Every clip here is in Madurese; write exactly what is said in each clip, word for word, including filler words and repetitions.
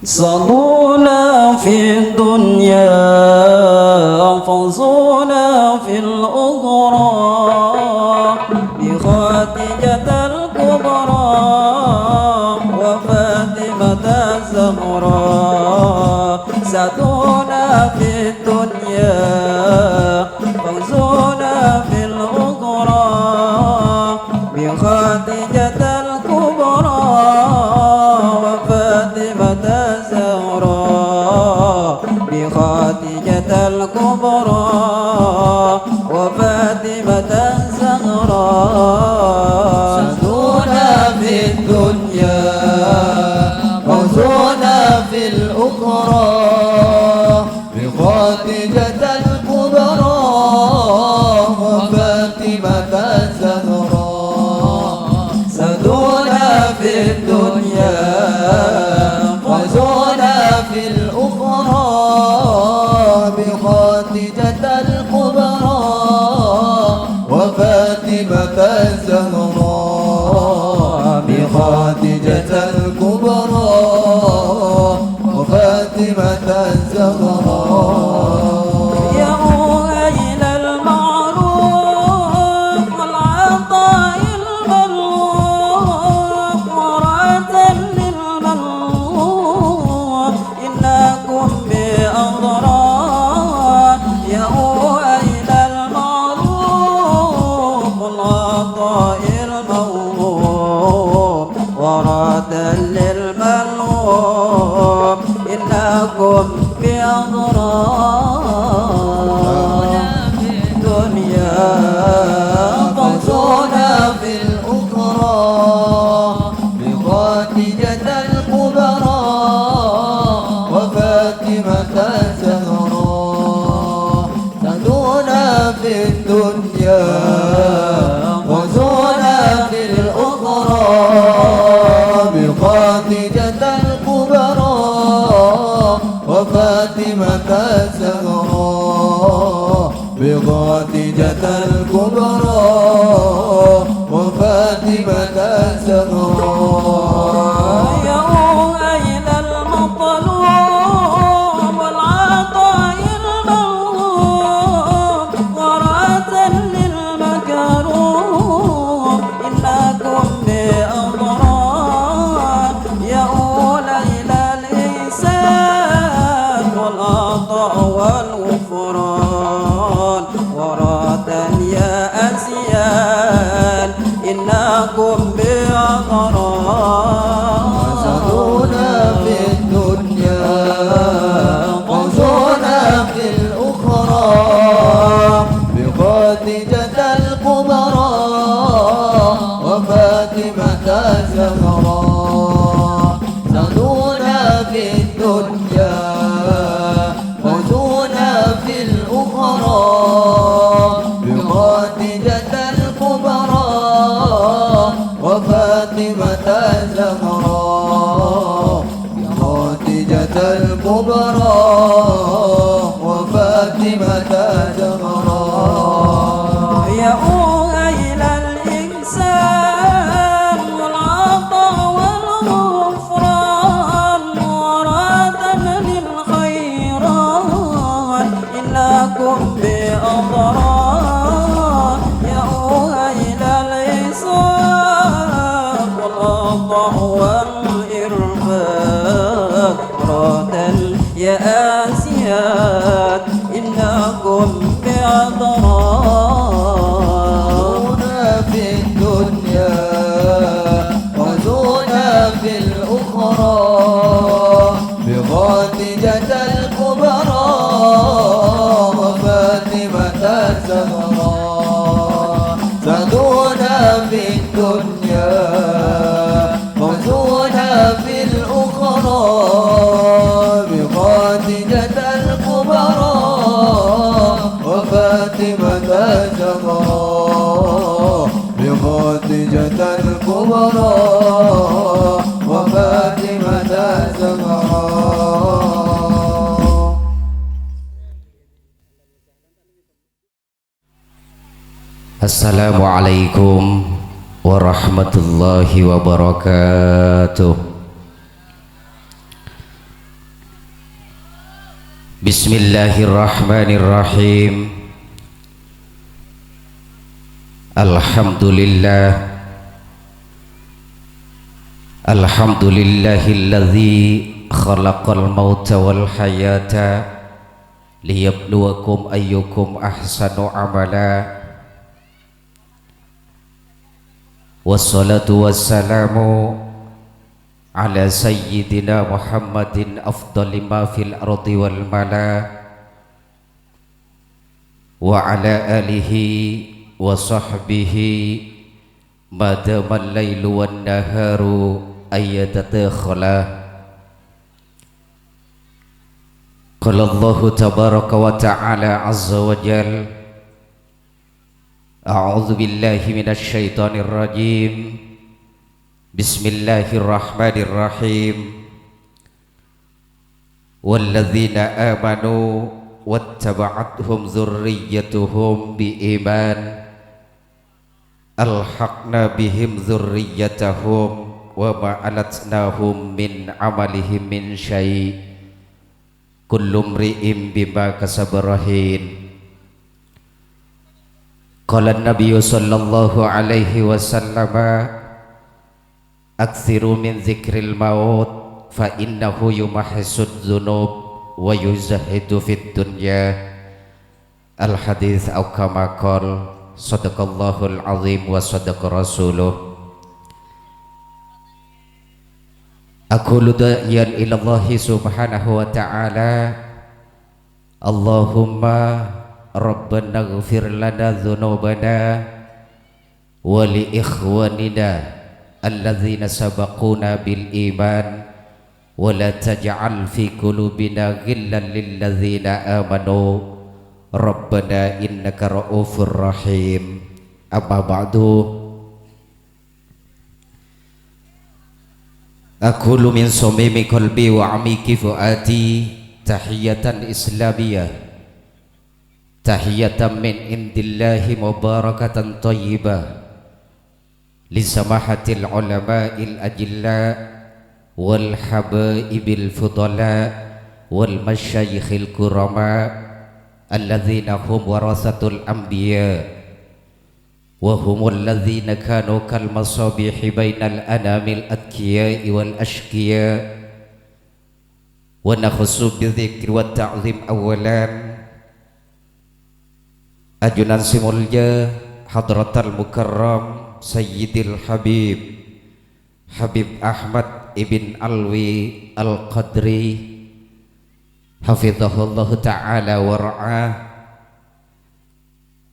سعدنا في الدنيا، فوزنا في الأخرى، بخديجة الكبرى وفاطمة الزهراء. سعدنا في الدنيا، فوزنا في الأخرى، بخديجة الكبرى وفاطمة الزهراء، بخديجة الكبرى وفاطمة الزهراء. سعدنا في الدنيا، فوزنا في الأخرى، بخديجة الكبرى وفاطمة الزهراء. سعدنا في الدنيا، فوزنا في الأخرى، بخديجة الكبرى وفاطمة الزهراء، بخديجة الكبرى وفاطمة الزهراء. يا أهل المعروف والعطاء الملوف، وراثا للملوف، إنكم بأضرار. يا أهل المعروف والعطاء الملوف، وراثا للملوف، إنكم بأضرار. في الدنيا، فوزنا في الأخرى، بخديجة الكبرى وفاطمة الزهراء. سعدنا في الدنيا، فوزنا في الأخرى، بخديجة الكبرى وفاطمة الزهراء، بخديجة الكبرى وفاطمة الزهراء. يا أهل المطلوب والعطاء الموهوب، وراثا للمكروب، إنكم بأضرار. يا أهل الإحسان والعطاء والغفران، وراثا يا أزيان، إنكم بأضرار. سعدنا في الدنيا، فوزنا في الأخرى، بخديجة الكبرى وفاطمة الزهراء. سعدنا في الدنيا، فوزنا في الأخرى، بخديجة الكبرى وفاطمة الزهراء، بخديجة الكبرى وفاطمة الزهراء. يا أهل الإحسان والعطاء والغفران، وراثا للخيرات، إنكم بأضرار. يا أهل الإحسان والعطاء والإرفاق، وراثا يا أزيان، إنكم بأضرار. فوزنا في الدنيا، فوزنا في الأخرى، بخديجة الكبرى وفاطمة الزهراء. سعدنا في الدنيا، فوزنا في الأخرى، بخديجة الكبرى وفاطمة الزهراء، بخديجة الكبرى وفاطمة الزهراء. Assalamualaikum warahmatullahi wabarakatuh. Bismillahirrahmanirrahim. Alhamdulillah. Alhamdulillahilladzi khalaqal mauta wal hayata liyabluwakum ayyukum ahsanu amala. Wassalatu wassalamu ala sayyidina Muhammadin afdali ma fil ardi wal mala, wa ala alihi wa sahbihi ma damal lailu wan naharu ayyata takhala. Qala Allahu tabaraka wa ta'ala azza wa jal, a'udzu billahi minasy syaithanir rajim. Bismillahirrahmanirrahim. Walladzina amanu wattaba'athum dzurriyyatuhum biiman, alhaqna bihim dzurriyyatahum wa ma alatnahum min amalihim min syai', kullu mri'in bima kasaba rahin. Qala Nabiyyu sallallahu alaihi wasallama, "Aktsiru min dzikril maut, fa innahu yumahhisud dzunub wa yuzahhidu fid dunya." Al-hadits au kama qol, sadaqallahul azim wa sadaqa rasuluh. Aqulu da'iyan ilallahi subhanahu wa ta'ala, Allahumma rabbana ighfir lana dzunubana wa li ikhwanina alladzina sabaquna bil iman, wa la taj'al fi qulubina ghillan lil ladzina amanu, rabbana innaka ra'ufur rahim. Amma ba'du. Aqulu min shamimi qalbi wa 'amiqi fuadi, tahiyatan islamiyah, tahiyatan min indillahi mubarakatan thayyibah, li samahatil ulama'il ajilla, wal habaibil fudala, wal masyayikhil kurama, alladzina hum warasatul anbiya, wa humul ladzina kanu kal masabihi bainal anamil atqiya'i wal asyqiya. Wa nakhussu bidzikri wa ta'zim awwalan, ajunan sè molja Hadratal Mukarram Sayyidil Habib, Habib Ahmad ibn Alwi Al-Qadri, hafizahullahu ta'ala wa ra'ah.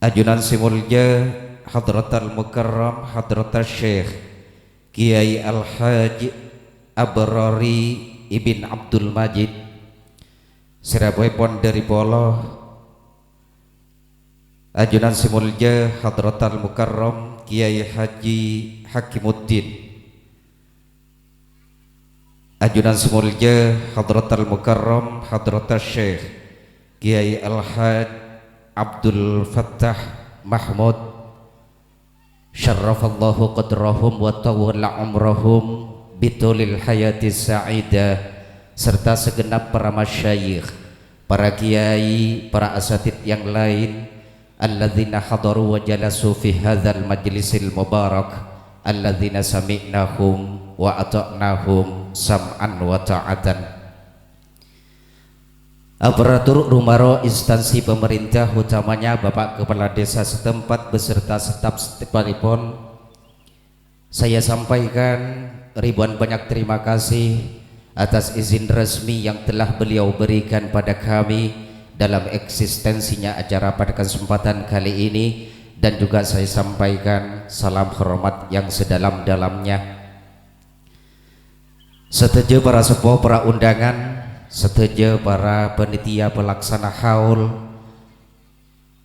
Ajunan sè molja Hadratal Mukarram Hadratas Syekh Kiai Al-Hajj Abrari ibn Abdul Majid, sè rabuèpon dhâri polo. Ajunan sè molja Hadratal Mukarram Kiai Haji Hakimuddin. Ajunan sè molja Hadratal Mukarram Hadratas Syekh Kiai Al-Hajj Abdul Fattah Mahmud, syarrafallahu qadrahum wa tawwala umrahum bitulil hayati sa'idah, serta segenap para masyayikh, para kiai, para asatidz yang lain, alladzina hadaru wa jalasu fi hadzal majlisil mubarak, alladzina sami'nahum wa ata'nahum sam'an wa ta'atan. Aparatur rumaro instansi pemerintah, utamanya Bapak Kepala Desa setempat beserta staf setempat pun, saya sampaikan ribuan banyak terima kasih atas izin resmi yang telah beliau berikan pada kami dalam eksistensinya acara pada kesempatan kali ini, dan juga saya sampaikan salam hormat yang sedalam-dalamnya. Sadhâjâ para seppo, para undangan, sadhâjâ para panitia pelaksana haul,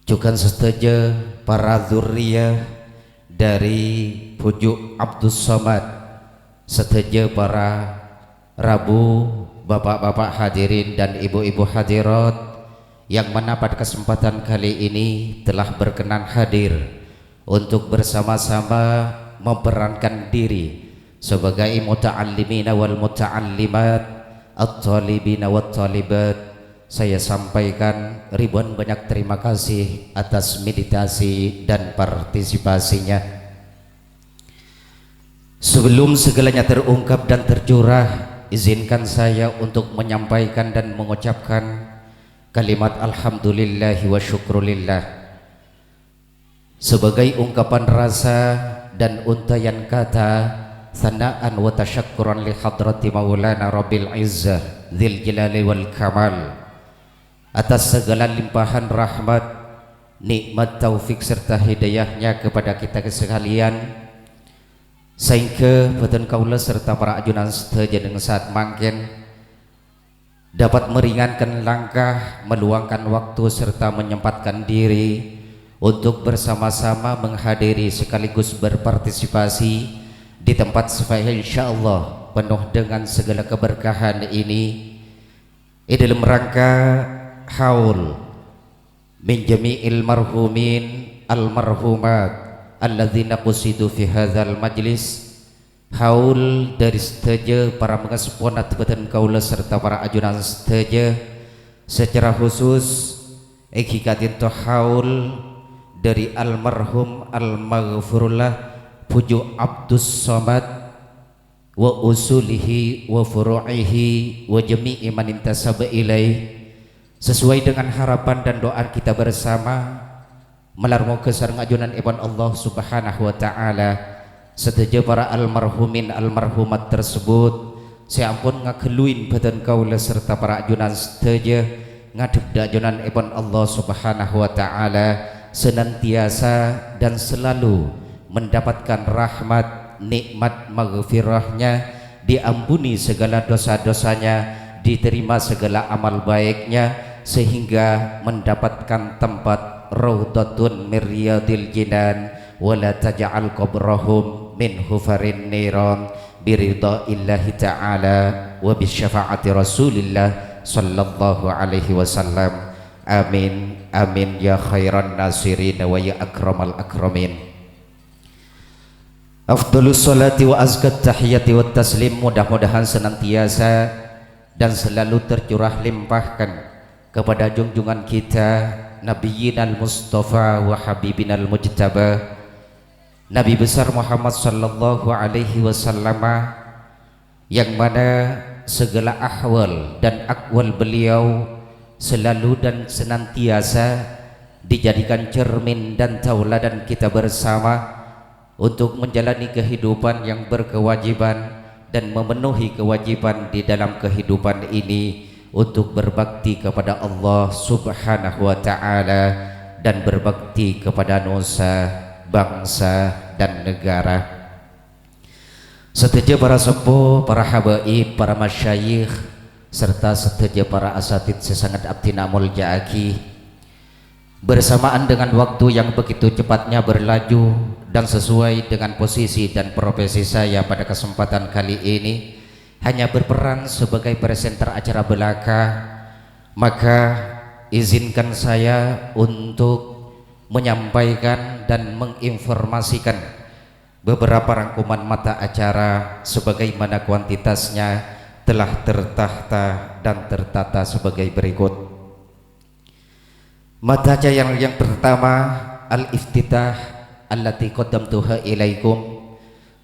jhughân sadhâjâ para dzurriyah dhâri Bhuju' Abdus Somad, sadhâjâ para rabu, bapak-bapak hadirin dan ibu-ibu hadirat yang mana pada kesempatan kali ini telah berkenan hadir untuk bersama-sama memperankan diri sebagai muta'allimina wal muta'allimat, at-talibina wat talibat, Saya sampaikan ribuan banyak terima kasih atas meditasi dan partisipasinya. Sebelum segalanya terungkap dan tercurah, izinkan saya untuk menyampaikan dan mengucapkan kalimat alhamdulillahi wa syukrulillah. Sebagai ungkapan rasa dan untaian kata, tsana'an wa tasyakkuran li hadrati Maulana Rabbil Izzah Dzil Jalali wal Kamal, atas segala limpahan rahmat, nikmat, taufik, serta hidayahnya kepada kita sekalian, sehingga bhâdhân kaulâ sarta para ajunan sadhâjâ neng saat mangkèn dapat meringankan langkah, meluangkan waktu, serta menyempatkan diri untuk bersama-sama menghadiri sekaligus berpartisipasi di tempat supaya insyaallah penuh dengan segala keberkahan ini, di dalam rangka haul min jami'il marhumin al marhumat alladzina qusidu fi hadzal majlis. Haul dhâri sadhâjâ para mangaseppona bhâdhân kaulâ sarta para ajunan sadhâjâ, sacara khusus èngghi ka'dinto haul dhâri almarhum almaghfurullah Bhuju' Abdus Somad, wa usulihi wa furu'ihi wa jami'i man intasaba ilaih, sesuai dengan harapan dan doa kita bersama, malar moghâ sareng ajunanèpon Allah Subhanahu wa Ta'ala, sadhâjâ para almarhumin almarhumat tersebut sè ampon ngaghâlluin bhâdhân kaulâ sarta para ajunan sadhâjâ ngadhep dhâ' ajunanèpon Allah Subhanahu wa Ta'ala, senantiasa dan selalu mendapatkan rahmat, nikmat maghfirahnya, diampuni segala dosa-dosanya, diterima segala amal baiknya, sehingga mendapatkan tempat raudhatun min riyadil jinan, wa la taj'al qabrahum min hufarin niran, biridha'illahi ta'ala wa bisyafaati Rasulillah sallallahu alaihi wasallam. Amin, amin, ya khairan nasirin wa ya akramal akramin. Afdhalus salati wa azkat tahiyati wa taslim, mudah-mudahan senantiasa dan selalu tercurah limpahkan kepada junjungan kita, Nabiyinal Mustafa wa Habibinal Mujtaba, Nabi besar Muhammad sallallahu alaihi wasallam, yang mana segala ahwal dan akwal beliau selalu dan senantiasa dijadikan cermin dan tauladan kita bersama untuk menjalani kehidupan yang berkewajiban dan memenuhi kewajiban di dalam kehidupan ini untuk berbakti kepada Allah Subhanahu wa Ta'ala dan berbakti kepada nusa, bangsa, dan negara. Sadhâjâ para seppo, para habaib, para masyayikh, serta sadhâjâ para asatidz sè sanget abdhina amolja'aghi. Bersamaan dengan waktu yang begitu cepatnya berlalu dan sesuai dengan posisi dan profesi saya pada kesempatan kali ini, hanya berperan sebagai presenter acara belaka, maka izinkan saya untuk menyampaikan dan menginformasikan beberapa rangkuman mata acara sebagaimana kuantitasnya telah tertahta dan tertata sebagai berikut. Mata acara yang, yang pertama, al-iftitah allati qaddamtuha ilaikum,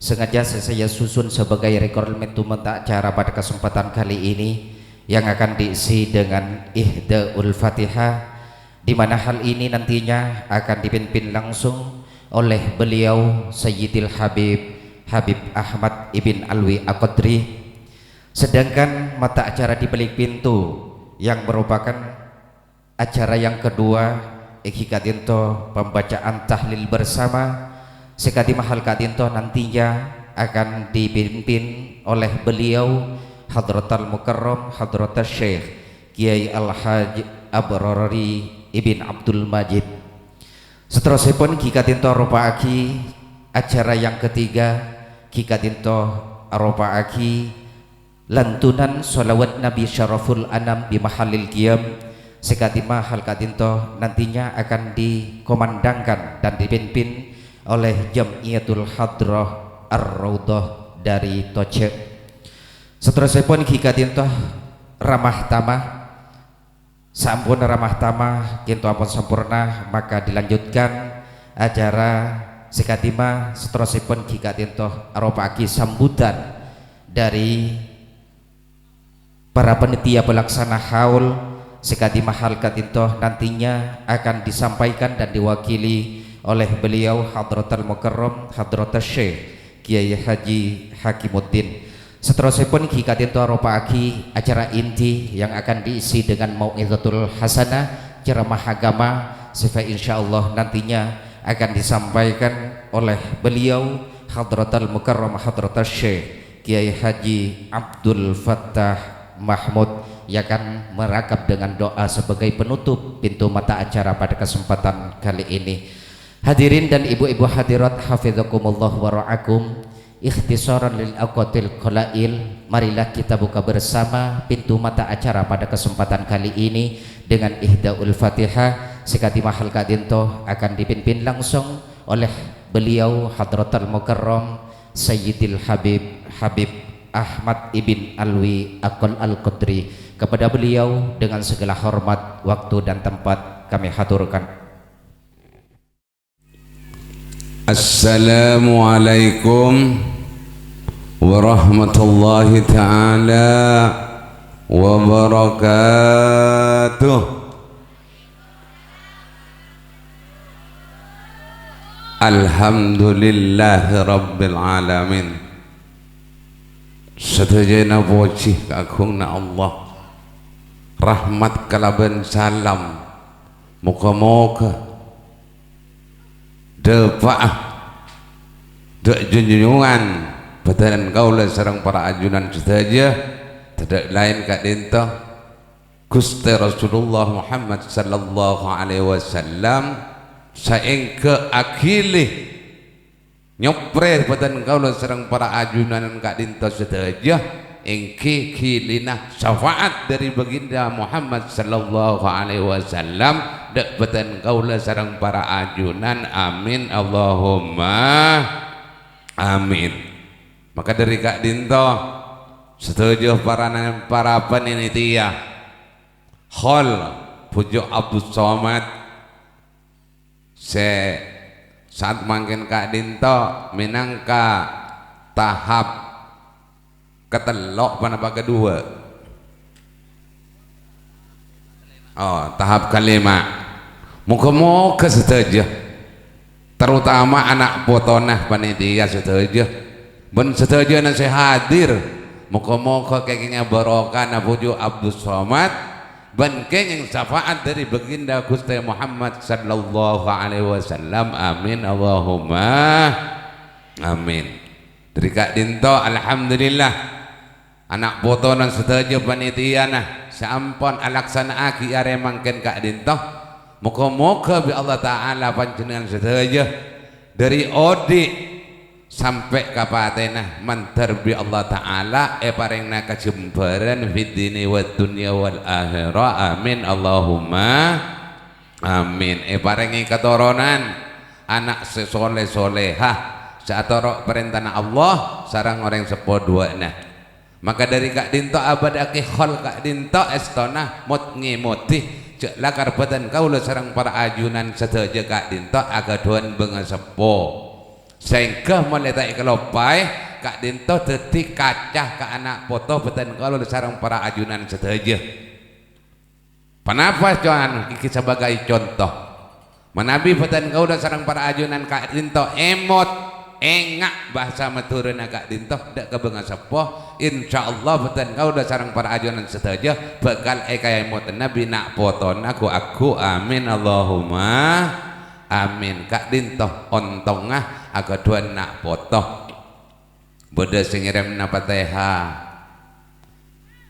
sengaja saya susun sebagai rekor momentum mata acara pada kesempatan kali ini yang akan diisi dengan ihdaul Fatihah, di mana hal ini nantinya akan dipimpin langsung oleh beliau Sayyidil Habib, Habib Ahmad ibn Alwi Aqadri. Sedangkan mata acara di balik pintu yang merupakan acara yang kedua, èngghi ka'dinto pembacaan tahlil bersama, sè kadhi mahal ka'dinto nantinya akan dipimpin oleh beliau Hadratal Mukarram Hadratas Syekh Kiai Al-Hajj Abrori Ibn Abdul Majid. Saterrossèpon ghi ka'dinto aropa'aghi acara yang ketiga, ghi ka'dinto aropa'aghi lantunan sholawat Nabi Syaraful Anam bi Mahallil Qiyam, sè kadhi mahal ka'dinto nantinya akan dikomandangkan dan dipimpin oleh Jam'iyatul Hadrah Ar-Raudhah dari Toje. Saterrossèpon ghi ka'dinto ramah tamah Sampun ramah tamah, kento ampon samporna, maka dilanjutkan acara sè kadimma. Saterrossèpon ghi' ka'dinto aropa'aghi sambutan dari para panitia pelaksana haul. Sè kadimma hal ka'dinto nantinya akan disampaikan dan diwakili oleh beliau Hadratal Mukarram Hadratus Syekh Kiai Haji Hakimuddin. Saterrossèpon ghi' ka'dinto aropa'aghi acara inti yang akan diisi dengan mau'izatul hasanah, ceramah agama, sè insyaallah nantinya akan disampaikan oleh beliau Hadratal Mukarram Hadratus Syekh Kiai Haji Abdul Fattah Mahmud yang akan merakap dengan doa sebagai penutup pintu mata acara pada kesempatan kali ini. Hadirin dan ibu-ibu hadirat, hafizakumullah wa ra'akum. Ikhtisaran lil awqatil qalail, marilah kita buka bersama pintu mata acara pada kesempatan kali ini dengan Ihdaul Fatihah. Sè kadimma hal ka'dinto akan dipimpin langsung oleh beliau Hadratal Mukarram Sayyidil Habib, Habib Ahmad ibn Alwi Aqal Al-Qadri. Kepada beliau dengan segala hormat, waktu dan tempat kami haturkan. Assalamualaikum warahmatullahi taala wabarakatuh. Alhamdulillahirabbil alamin. Sadhâjâna pojhi kaagunganna Allah. Rahmat kalabân salam moghâ-moghâ dâpa'a dâ' junjungan bhâdhân kaulâ sareng para ajunan sadhâjâ, tadâ' laèn ka'dinto Ghustè Rasulullah Muhammad sallallahu alaihi wasallam, saèngghâ aghili nyoprè bhâdhân kaulâ sareng para ajunan ka'dinto sadhâjâ, èngghi ghilina syafaat dhâri Baginda Muhammad sallallahu alaihi wasallam dâ' bhâdhân kaulâ sareng para ajunan. Amin, Allahumma amin. Maka dhâri ka'dinto, sadhâjâ para, para panitia Hol Bhuju' Abdus Somad sè saat mangkèn ka'dinto mènangka tahap katello' ponapa kaduwâ'? Oh, tahap kalima. Moghâ-moghâ sadhâjâ, terutama ana' potona panitia sadhâjâ, bân sadhâjâna sè hadir, moghâ-moghâ kèngèngnga barokahna Bhuju' Abdus Somad bân kèngèng syafaat dhâri Baginda Ghustè Muhammad sallallahu alaihi wasallam. Amin, Allahumma amin. Dhâri ka'dinto, alhamdulillah, ana' potona sadhâjâ panitiana sè ampon alaksana'aghi arè mangkèn ka'dinto. Moghâ-moghâ bi' Allah Ta'ala panjhennengngan sadhâjâ, dhâri odi' sampè' ka patèna, mandhâr bi' Allah Ta'ala èparèngana kajembhârân fid dini wad dunya wal akhirah. Amin, Allahumma amin. Èparèngè katoronan, ana' sè soleh-soleha, sè atoro' parèntana Allah sareng orèng seppo duwâ'na. Maka dhâri ka'dinto abâdâ'aghi hol ka'dinto èstona mot-ngèmodi, jhâ' lakar bhâdhân kaulâ sareng para ajunan sadhâjâ ka'dinto aghâdhuwân bângaseppo. Saèngghâ molaè ta' èkaloppaè, ka'dinto dhâddhi kaca ka ana' poto bhâdhân kaulâ sareng para ajunan sadhâjâ. Ponapa, cowan, iki sabagai conto? Manabi bhâdhân kaulâ sareng para ajunan ka'dinto èmot, ènga' bhâsa Madhurâna ka'dinto, dâ' ka bângaseppo, insyaallah bhâdhân kaulâ sareng para ajunan sadhâjâ bhâkal èkaèmot nabi na' potona ghu-, agghu. Amin, Allahumma amin. Ka'dinto ontongnga aghâdhuwân na' poto. Bâdâ sè ngèrèmana Fatèha,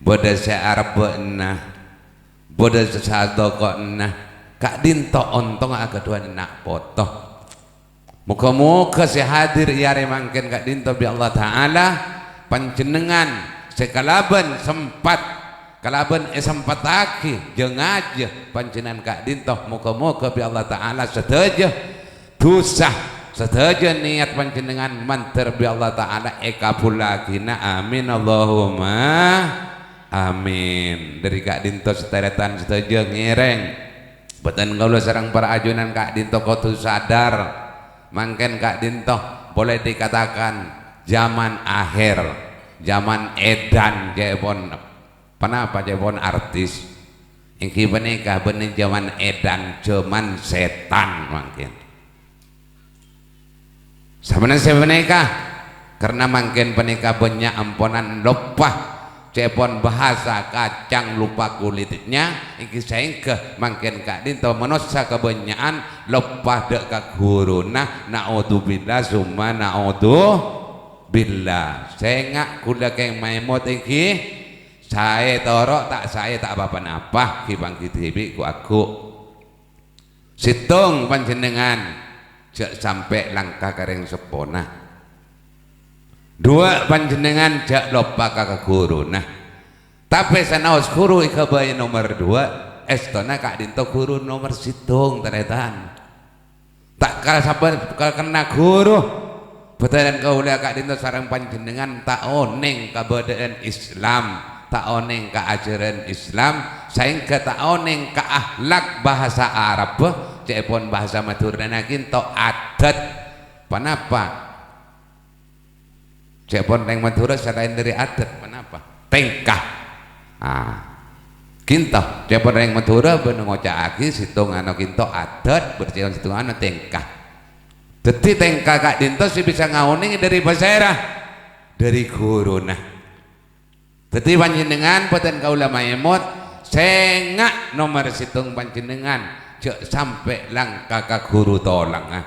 bâdâ sè arebbhâ'âna, bâdâ sè sadhâka'ana, ka'dinto ontongnga aghâdhuwân na' poto. Moghâ-moghâ sè hadir è arè mangkèn ka'dinto bi' Allah Ta'ala panjhennengngan sè kalabân sempat, kalabân èsempettaghi jâ-ngajâ panjhennengngan ka'dinto, moghâ-moghâ bi' Allah Ta'ala sadhâjâ dhusa, sadhâjâ niyat panjhennengngan mandhâr bi' Allah Ta'ala èkabhullaghina. Amin, Allahumma Amin. Dhâri ka'dhinto' satarètan sadhâjâ ngèrèng. Bhâdhân kaulâ sareng para ajunan ka'dhinto' kodhu sadar. Mangkèn ka'dhinto' boleh dikatakan zaman akhir, zaman èdhân ca'èpon, ponapa ca'èpon artis. Èngghi panèka bânnè zaman èdhân, zaman sètan mangkèn. Sapanèka, karna mangkèn panèka bânnya' amponan loppa, ca'èpon bahasa kacang lupa kulitnya, èngghi saèngghâ mangkèn ka'dhinto' manossa kabânnya'an loppa dâ' ka ghuruna, naudzubillah summa naudzubillah. Sènga' ghulâ kèng maèmot èngghi, saè toro' ta' saè ta' pa-ponapa, ghi-pangghi dhibi' ghu-agghu'. Sèttong panjhennengngan jhâ' sampè' langka ka rèng seppona. Duwâ' panjhennengngan jhâ' loppa ka, ka ghuruna. Tapè sanaos ghuru èghâbây nomer duwâ', èstona ka'dhinto' ghuru nomer sèttong, tarètan. Ta' kala sabbhân kala kenna ghuru. Bhâdhân kaulâ ka'dhinto' sareng panjhennengngan ta' onèng kabâdâ'ân Islam, ta' onèng ka ajhârân Islam, saèngghâ ta' onèng ka akhlak bahasa Arabbhâ, ca'èpon bahasa Madhurâna ka'dhinto' adat. Ponapa? Ca'èpon rèng Madhurâ salaèn dhâri adat, ponapa? Tèngkah. Ah. Ka'dhinto', ca'èpon rèng Madhurâ bân ngoca'aghi sèttong anu ka'dhinto' adat, bân sèttong anu tèngkah. Dhâddhi tèngkah ka'dhinto' sè bisa ngaonèngè dhâri pasèra? Dhâri ghuruna. Dhâddhi panjhennengngan bhâdhân kaulâ maèmot, sènga' nomer sèttong panjhennengngan, jhâ' sampè' langka ka ghuru tolangnga.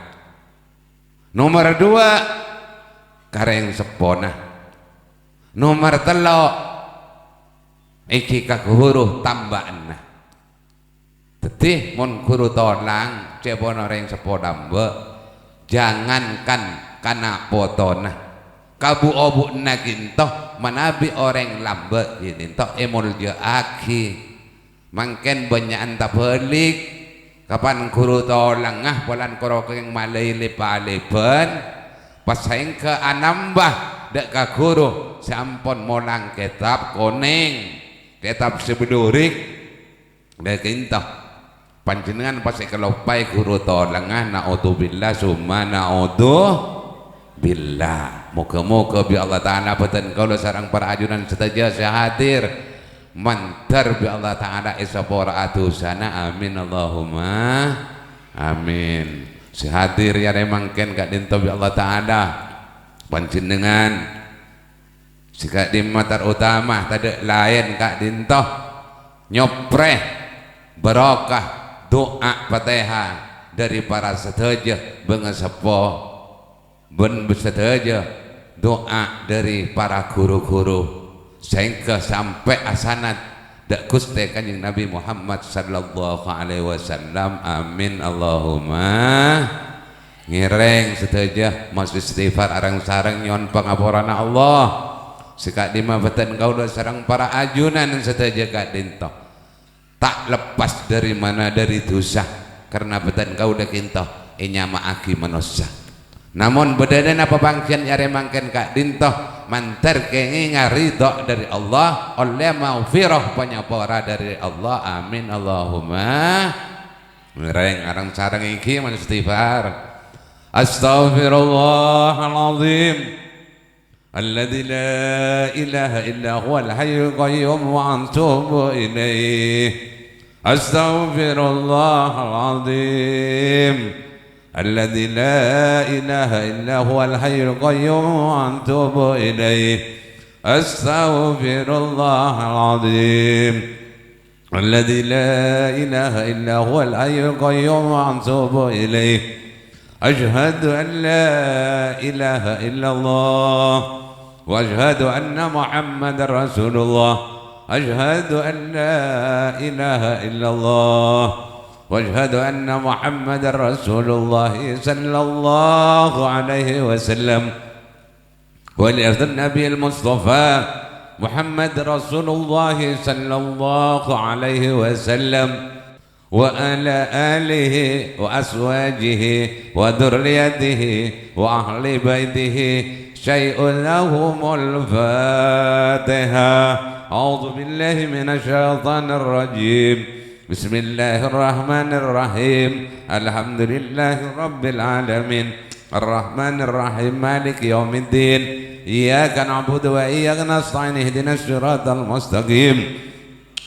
Nomer duwâ', ka rèng seppona. Nomer tello', èngghi ka ghuru tamba'na. Dhâddhi, mon ghuru tolang, ca'èpon orèng seppo lambâ', jangankan kana' potona, ka bu-obu'na ka'dhinto' manabi orèng lambâ' ka'dhinto' èmoljâ'aghi. Mangkèn bânnya'an tabhâlik, kapan ghuru tolangnga polana karo kèng malaè lèp-alèbân, pas saèngghâ anambâ dâ' ka ghuru sè ampon molang kètab konèng, kètab sè bâdhurik. Dâ' ka'dhinto', panjhennengngan pas èkaloppaè ghuru tolangnga, naudzubillah summa naudzubillah. Moghâ-moghâ bi' Allah Ta'ala bhâdhân kaulâ sareng para ajunan sadhâjâ sè hadir mandhâr bi' Allah Ta'ala èsapora dhusana. Amin, Allahumma amin. Sè hadir è arè mangkèn ka'dhinto' bi' Allah Ta'ala panjhennengngan sè ka'dimma terutama tadâ' laèn ka'dhinto' nyoprè barokah du'a Fatihah dâri para sadhâjâ bângaseppo bân sadhâjâ du'a dâri para ghuru-ghuru saèngghâ sampè' asanad dâ' Ghustè Kanjeng Nabi Muhammad sallallahu alaihi wasallam. Amin, Allahumma. Ngèrèng sadhâjâ, maos istighfar areng-sareng nyo'on pangaporana Allah. Sè ka'dimma bhâdhân kaulâ sareng para ajunan sadhâjâ ka'dhinto' ta' leppas dâri mana dâri dhusa, karna bhâdhân kaulâ ka'dhinto' ènyama'aghi manossa. Namong bâdâna napa bhângghiyân è arè mangkèn ka'dhinto' mandhâr kèngènga ridho dâri Allah, ollè maghfirah panyapora dâri Allah. Amin, Allahumma. Ngèrèng areng-sareng èngghi maos istighfar. Astaghfirullahaladzim. Alladzi la ilaha illa huwal hayyul qayyum wa atubu ilaih. Astaghfirullahaladzim. Alladzi la ilaha illa huwal hayyul qayyum wa atubu ilaih. Astaghfirullahaladzim. Alladzi la ilaha illa huwal hayyul qayyum wa atubu ilaih. Asyhadu an la ilaha illallah wa asyhadu anna Muhammadar Rasulullah. Asyhadu an la ilaha illallah wa asyhadu anna Muhammadar Rasulullah sallallahu alaihi wasallam. Wa li ardan Nabil Mustafa Muhammad Rasulullah sallallahu alaihi wasallam wa ala alihi wa azwajihi wa dzurriyyatihi wa ahli baitihi syai'un lahumul Fatihah. أعوذ بالله من الشيطان الرجيم. بسم الله الرحمن الرحيم. الحمد لله رب العالمين. الرحمن الرحيم. مالك يوم الدين. إياك نعبد وإياك نستعين. اهدنا الصراط المستقيم.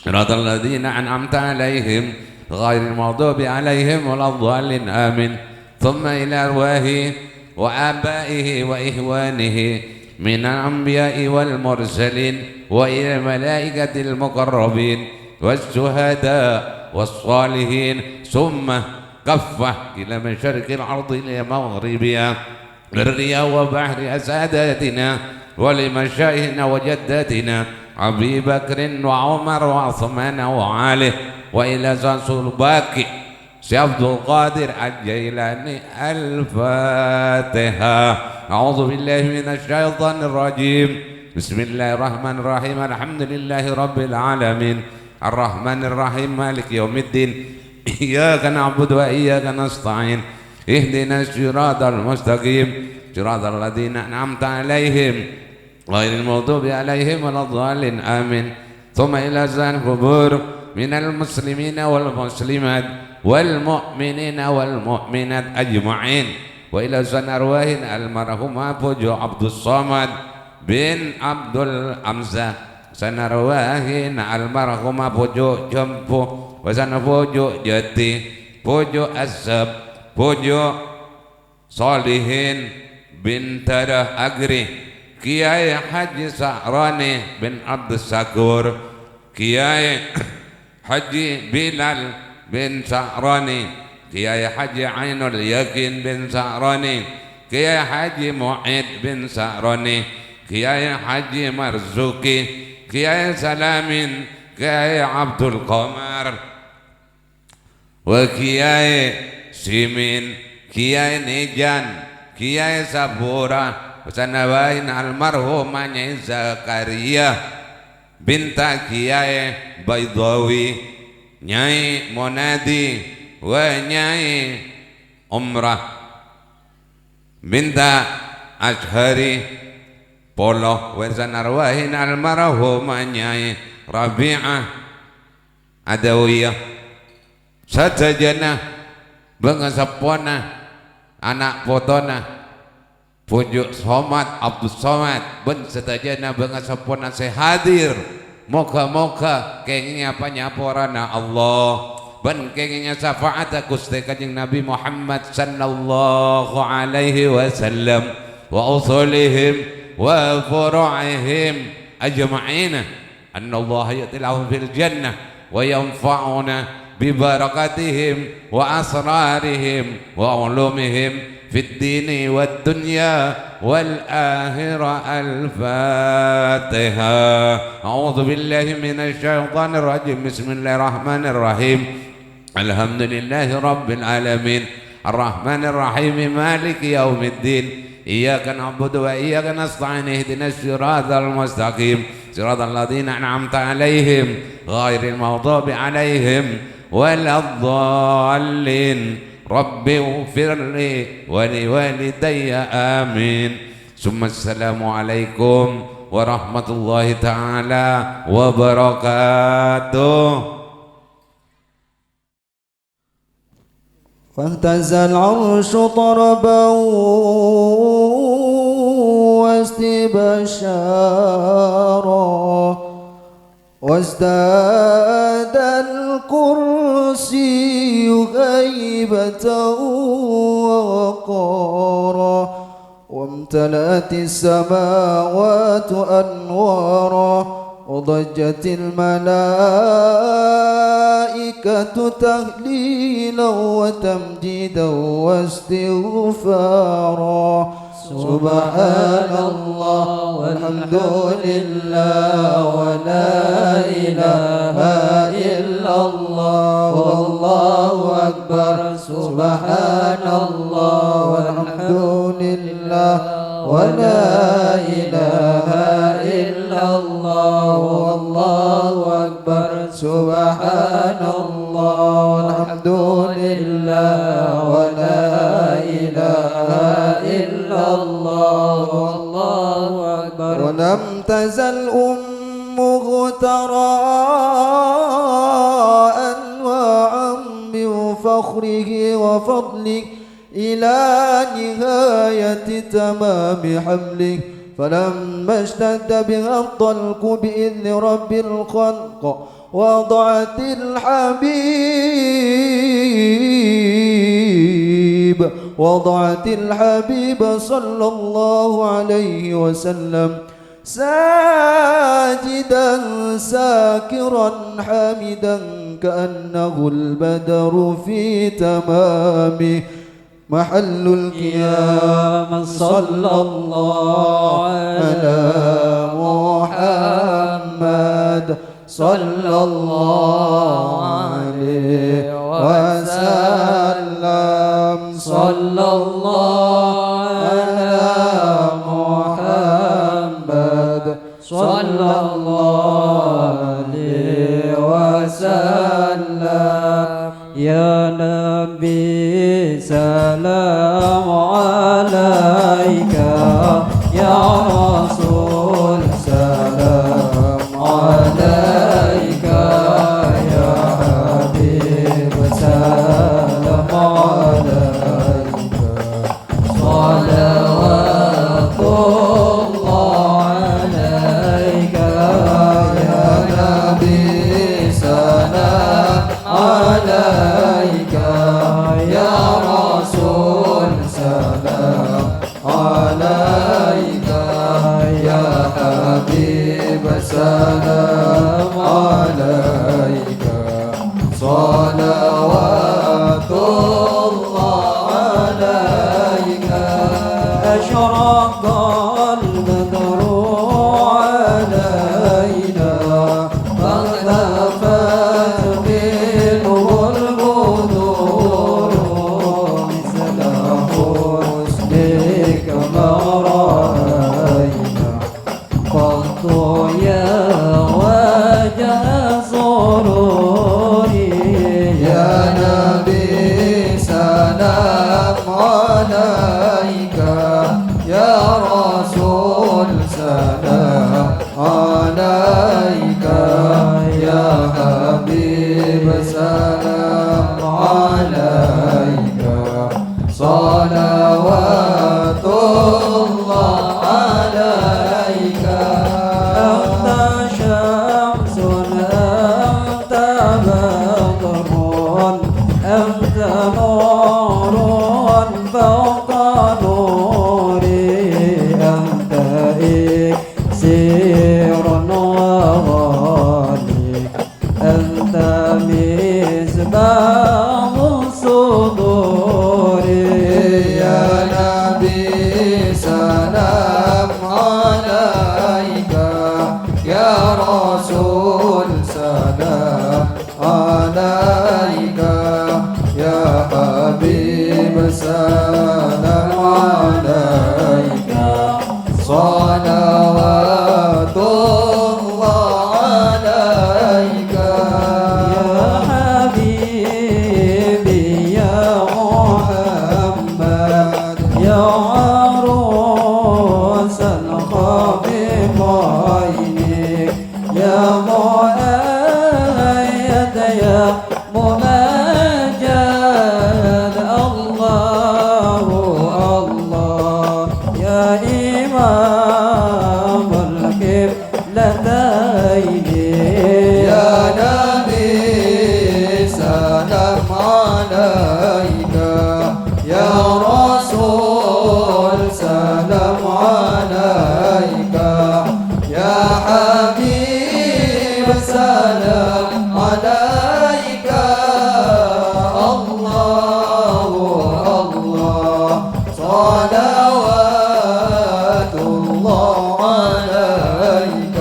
صراط الذين أنعمت عليهم غير المغضوب عليهم ولا الضالين. آمين. ثم إلى أرواح وآبائه وإخوانه من الأنبياء والمرسلين، وإلى الملائكة المقربين، والشهداء والصالحين، ثم كافة إلى مشارق الأرض إلى مغاربها، برها وبحرها، ساداتنا ولمشايخنا وجداتنا أبي بكر وعمر وعثمان وعلي، وإلى سلسلة باقي سي عبد القادر الجيلاني. الفاتحة. أعوذ بالله من الشيطان الرجيم. بسم الله الرحمن الرحيم. الحمد لله رب العالمين. الرحمن الرحيم. مالك يوم الدين. إياك نعبد وإياك نستعين. اهدنا الصراط المستقيم. صراط الذين أنعمت عليهم غير المغضوب عليهم ولا الضالين. آمين. ثم إلى أرواح القبور من المسلمين والمسلمات والمؤمنين والمؤمنات أجمعين. وإلى أرواح المرحوم Bhojo Abdus Somad bin Abdul Hamzah. Arwah almarhumah Bhojo Jambu, wa arwah Bhojo Jati, Bhojo Asep, Bhojo Solihin bin Darah Agri, Kiai Haji Sa'roni bin Abdus Sakur, Kiai Haji Bilal bin Sa'roni, Kiai Haji Ainul Yakin bin Sa'roni, Kiai Haji Mu'id bin Sa'roni, Kiai Haji Marzuki, Kiai Salamin, Kiai Abdul Komar, wa Kiai Simin, Kiai Nijan, Kiai Sabura, wa arwah almarhumah Nyai Zakaria, binta Kiai Baidawi, Nyai Monadi, wa Nyai Umrah, binta Ashari, polo wa arwah almarhumah Nyai Rabi'ah Adawiyah, sadhâjâna bângaseppona, ana' potona Bhojo Somad Abdus Somad, bân sadhâjâna bângaseppona sè hadir. Moghâ-moghâ kèngèngnga panyaporana Allah bân kèngèngnga syafa'atta Ghustè Kanjeng Nabi Muhammad sallallahu alaihi wasallam, wa usulihim wa furu'ihim ajma'ina. Annallaha yu'ti lahum fil jannah wa yanfa'una bi barakatihim wa asrarihim wa ulumihim fid dini wad dunya wal akhirah. Al-Fatihah. A'udzu billahi minasy syaithanir rajim. Bismillahirrahmanirrahim. Alhamdulillahi rabbil alamin. Arrahmanir rahim. Maliki yaumiddin. Iyyaka na'budu wa iyyaka nasta'in. Ihdinas siratal mustaqim. Siratal ladzina an'amta 'alaihim ghairil maghdubi 'alaihim waladdallin. Rabbighfirli wa liwalidayya. Amin. Summa assalamualaikum warahmatullahi ta'ala wabarakatuh. فاهتز العرش طربا واستبشارا، وازداد الكرسي هيبة ووقارا، وامتلأت السماوات أنوارا، وضجت الملائكة تهليلا وتمجيدا واستغفارا. سبحان الله والحمد لله ولا إله إلا الله والله أكبر. سبحان الله والحمد لله ولا إله إلا الله والله أكبر. سبحان الله والحمد لله ولا إله إلا الله والله أكبر. ولم تزل أمه ترى أنواعا من فخره وفضله إلى نهاية تمام حمله، فلما اشتد بها الطلق بإذن رب الخلق وضعت الحبيب، وضعت الحبيب صلى الله عليه وسلم ساجدا ساكرا حامدا كأنه البدر في تمامه محل القيام. صلى الله على محمد، صلى الله عليه وسلم، صلى الله على محمد، صلى الله عليه وسلم. يا نبي سلام عليك، يا رسول سلام عليك، يا حبيب سلام عليك. صلوات الله عليك يا نبي، سلام عليك يا رسول، سلام عليك يا حبيب، سلام عليك. صلوات الله عليك. أشرق البدر علينا، فالتفت منه البدور، مثل حسنك ما رأينا قط يا وجه سروري. يا نبي سلام عليك، يا رسول سلام عليك، يا حبيب سلام عليك. صلوات الله عليك. أنت شمس، أنت بدر، أنت نور فوق نوري، أنت إكسير وغالي، أنت مصباح الصدور. يا نبي سلام عليك، يا رسول سلام عليك، يا حبيب سلام عليك. صلوات الله عليك. يا حبيبي يا محمد، يا عروس الخطيبين، يا مؤيد يا ممجد، الله الله يا إمام القبلتين. يا نبي سلام عليك، يا رسول سلام عليك، يا حبيب سلام عليك. الله الله، صلوات الله عليك.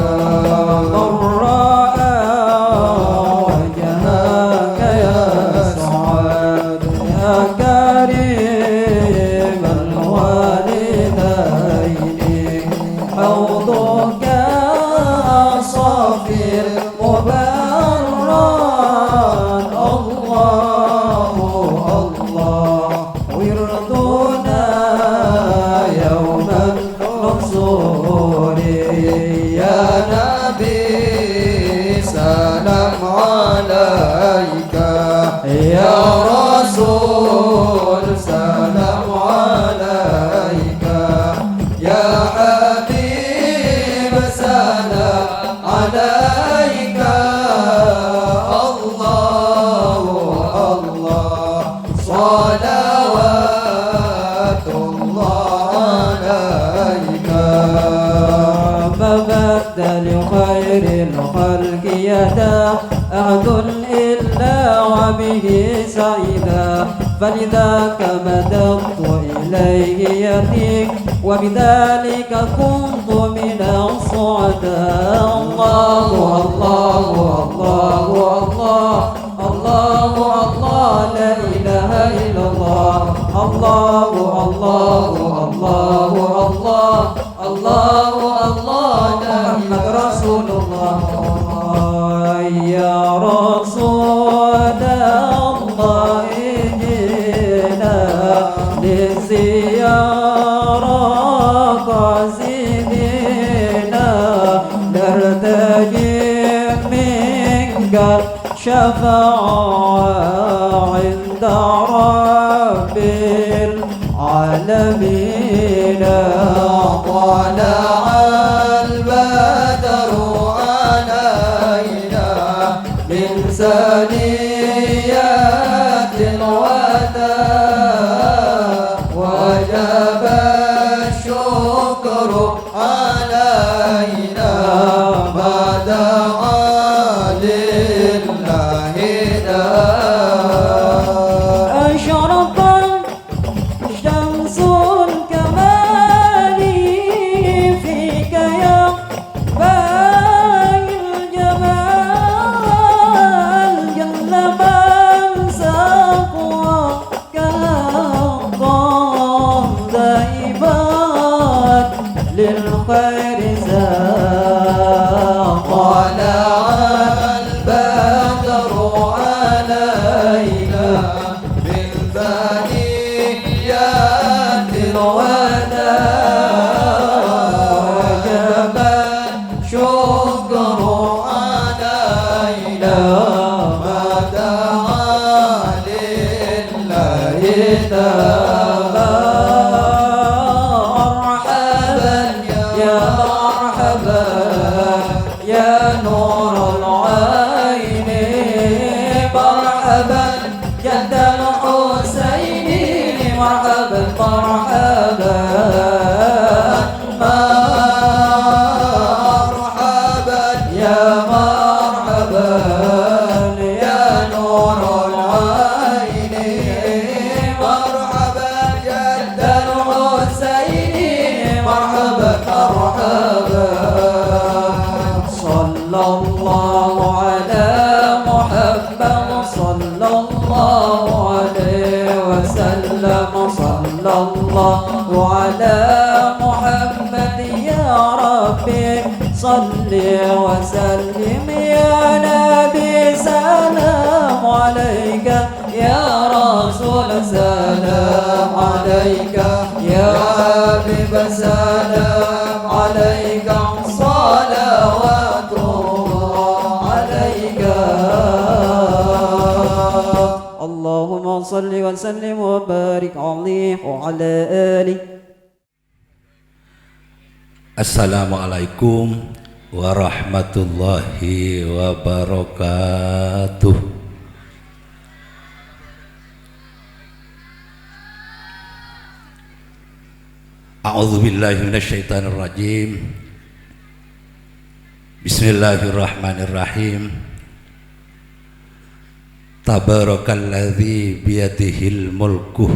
من رأى وجهك يسعد، يا كريم الوالدين، حوضك صافي مبرد. الله الله، وردنا يوم النشور. يا نبي سلام عليك يا رسول، سلام عليك يا حبيب، سلام عليك. الله، الله، صلوات الله عليك. ما بعد لخير الخلق يدا أحد إلا وبه سعيدا، فلذاك مددت إليه يدي وبذلك كنت من السعداء. الله، الله، الله، الله، الله، الله، لا إله إلا الله. الله، الله، الله، الله، الله، الله، محمد رسول الله. يا رسول الله، جئنا للزيارة قاصدين، نرتجي منك شفاعة عند رب العالمين. طلع البدر علينا من ثنيات الوداع، وجب الشكر علينا ما دعا لله داع. أشرقت شمس الكمال فيك يا باهي الجمال، جل من ساق كالقمر دائما للخير ساق. طلع البدر علينا من ثنيات الوداع، وجب الشكر علينا ما دعا لله داع. مرحبا يا مرحبا يا نور العين، مرحبا جد الحسين، مرحبا، مرحبا، مرحبا، يا مرحبا، يا نور العين، مرحبا جد الحسين، مرحبا، مرحبا. صلى الله على محمد، صلى الله عليه وسلم، صلى الله على محمد. يا ربي صل وسلم يا نبي، سلام عليك يا رسول، سلام عليك يا حبيب، سلام عليك، صلوات الله عليك. اللهم صل وسلم وبارك عليه وعلى آله. Assalamualaikum warahmatullahi wabarakatuh. A'udzu billahi minasyaitonir rajim. Bismillahirrahmanirrahim. Tabarakalladzi biyadihil mulku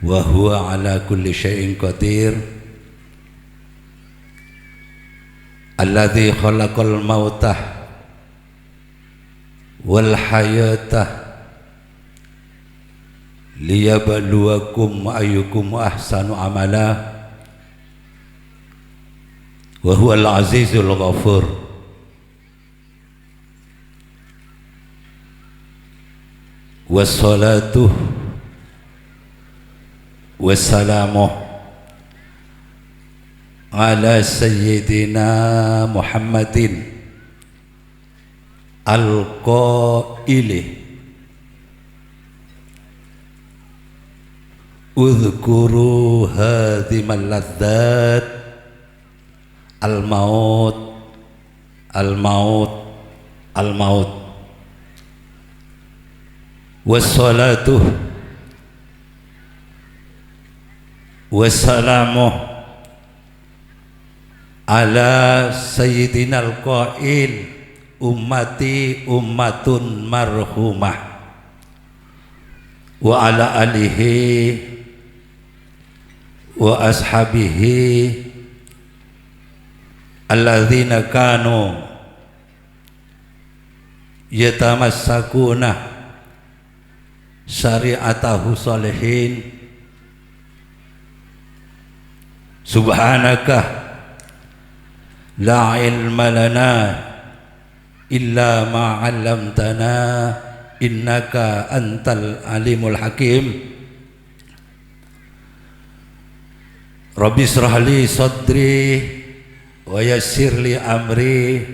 wa huwa ala kulli syai'in qadir. Alladzi khalaqal mauta wal hayata liyabluwakum ayyukum ahsanu amala wa huwal azizul ghafur. Wassalatu wassalamu ala sayyidina Muhammadin Al-qaili, "Udzkuru hadzimal ladzat, al-maut, al-maut, al-maut." Wassalatu wassalamu ala sayyidinal qail, "Ummati ummatun marhumah," wa ala alihi wa ashabihi alladzina kanu yatamassakuna syari'atahu shalihin. Subhanaka la ilma lana illa ma 'allamtana, innaka antal alimul hakim. Rabbi israh li sadri wa yassir li amri,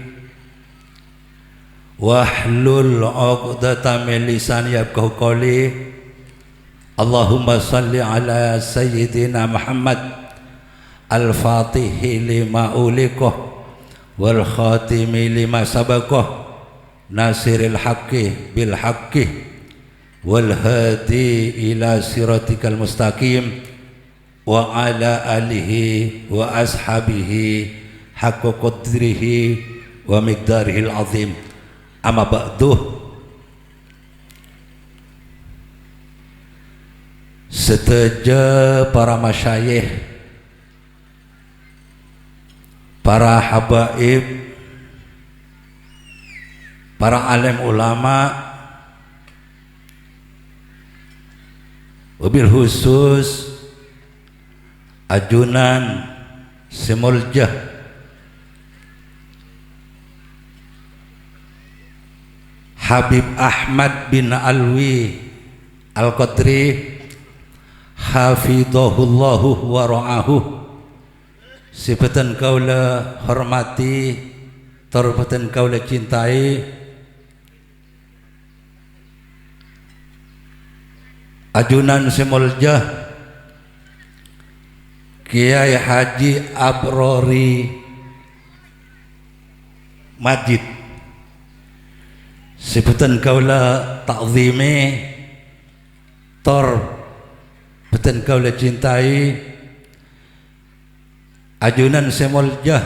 wahlul 'uqdatam min lisani yafqahu qawli. Allahumma shalli ala sayyidina Muhammad, al-fatihi lima uliqah, wal khatimi lima sabaqah, nasiril haqqi bil haqqi, wal hadi ila siratikal mustaqim, wa ala alihi wa ashabihi haqqa qadrihi wa miqdarihil azim. Amma ba'du. Sadhâjâ para masyayikh, para habaib, para alim ulama, wabil khusus ajunan sè molja Habib Ahmad bin Alwi Al-Qadri, hafidhahullahu wa ra'ahu, sè bhâdhân kaulâ hormadhi, tor bhâdhân kaulâ cintai. Ajunan sè molja Kyai Haji Abrori Majid, sè bhâdhân kaulâ ta'zimi, tor bhâdhân kaulâ cintai. Ajunan sè molja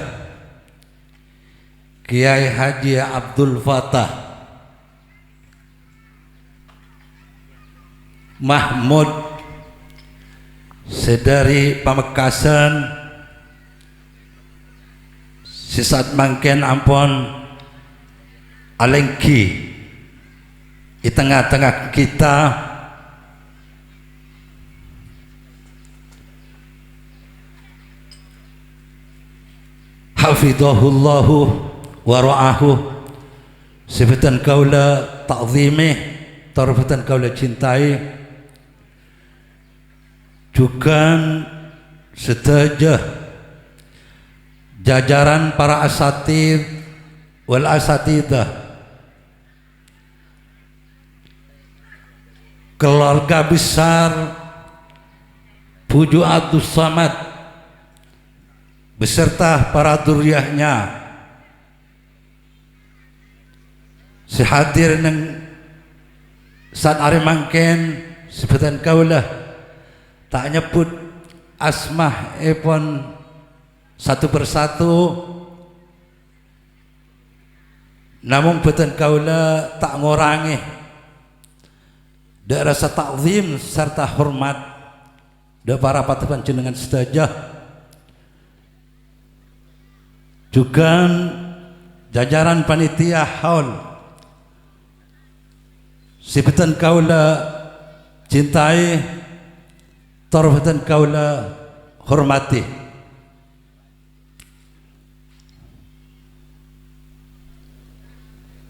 Kyai Haji Abdul Fatah Mahmud, sè dhâri Pamekasan, sè sa'at mangkèn ampon alèngghi è tengnga-tengnga kita. Hafidhahullahu wa ra'ahu, sè bhâdhân kaulâ ta'zimi, tor bhâdhân kaulâ cintai. Jhughân sadhâjâ jajaran para asatidz wal asatidzah, keluarga besar Buju Abdus Samad beserta para dzurriyyahnya sè hadir neng sa'at arè mangkèn, sè bhâdhân kaulâ ta' nyebbhut asmaèpon satu persatu, namong bhâdhân kaulâ ta' ngorangè dhâ' rasa ta'zim sarta hormat dhâ' para padâ panjhennengngan sadhâjâ. Jhughân jajaran panitia haul sè bhâdhân kaulâ cintai, tor bhâdhân kaulâ hormadhi.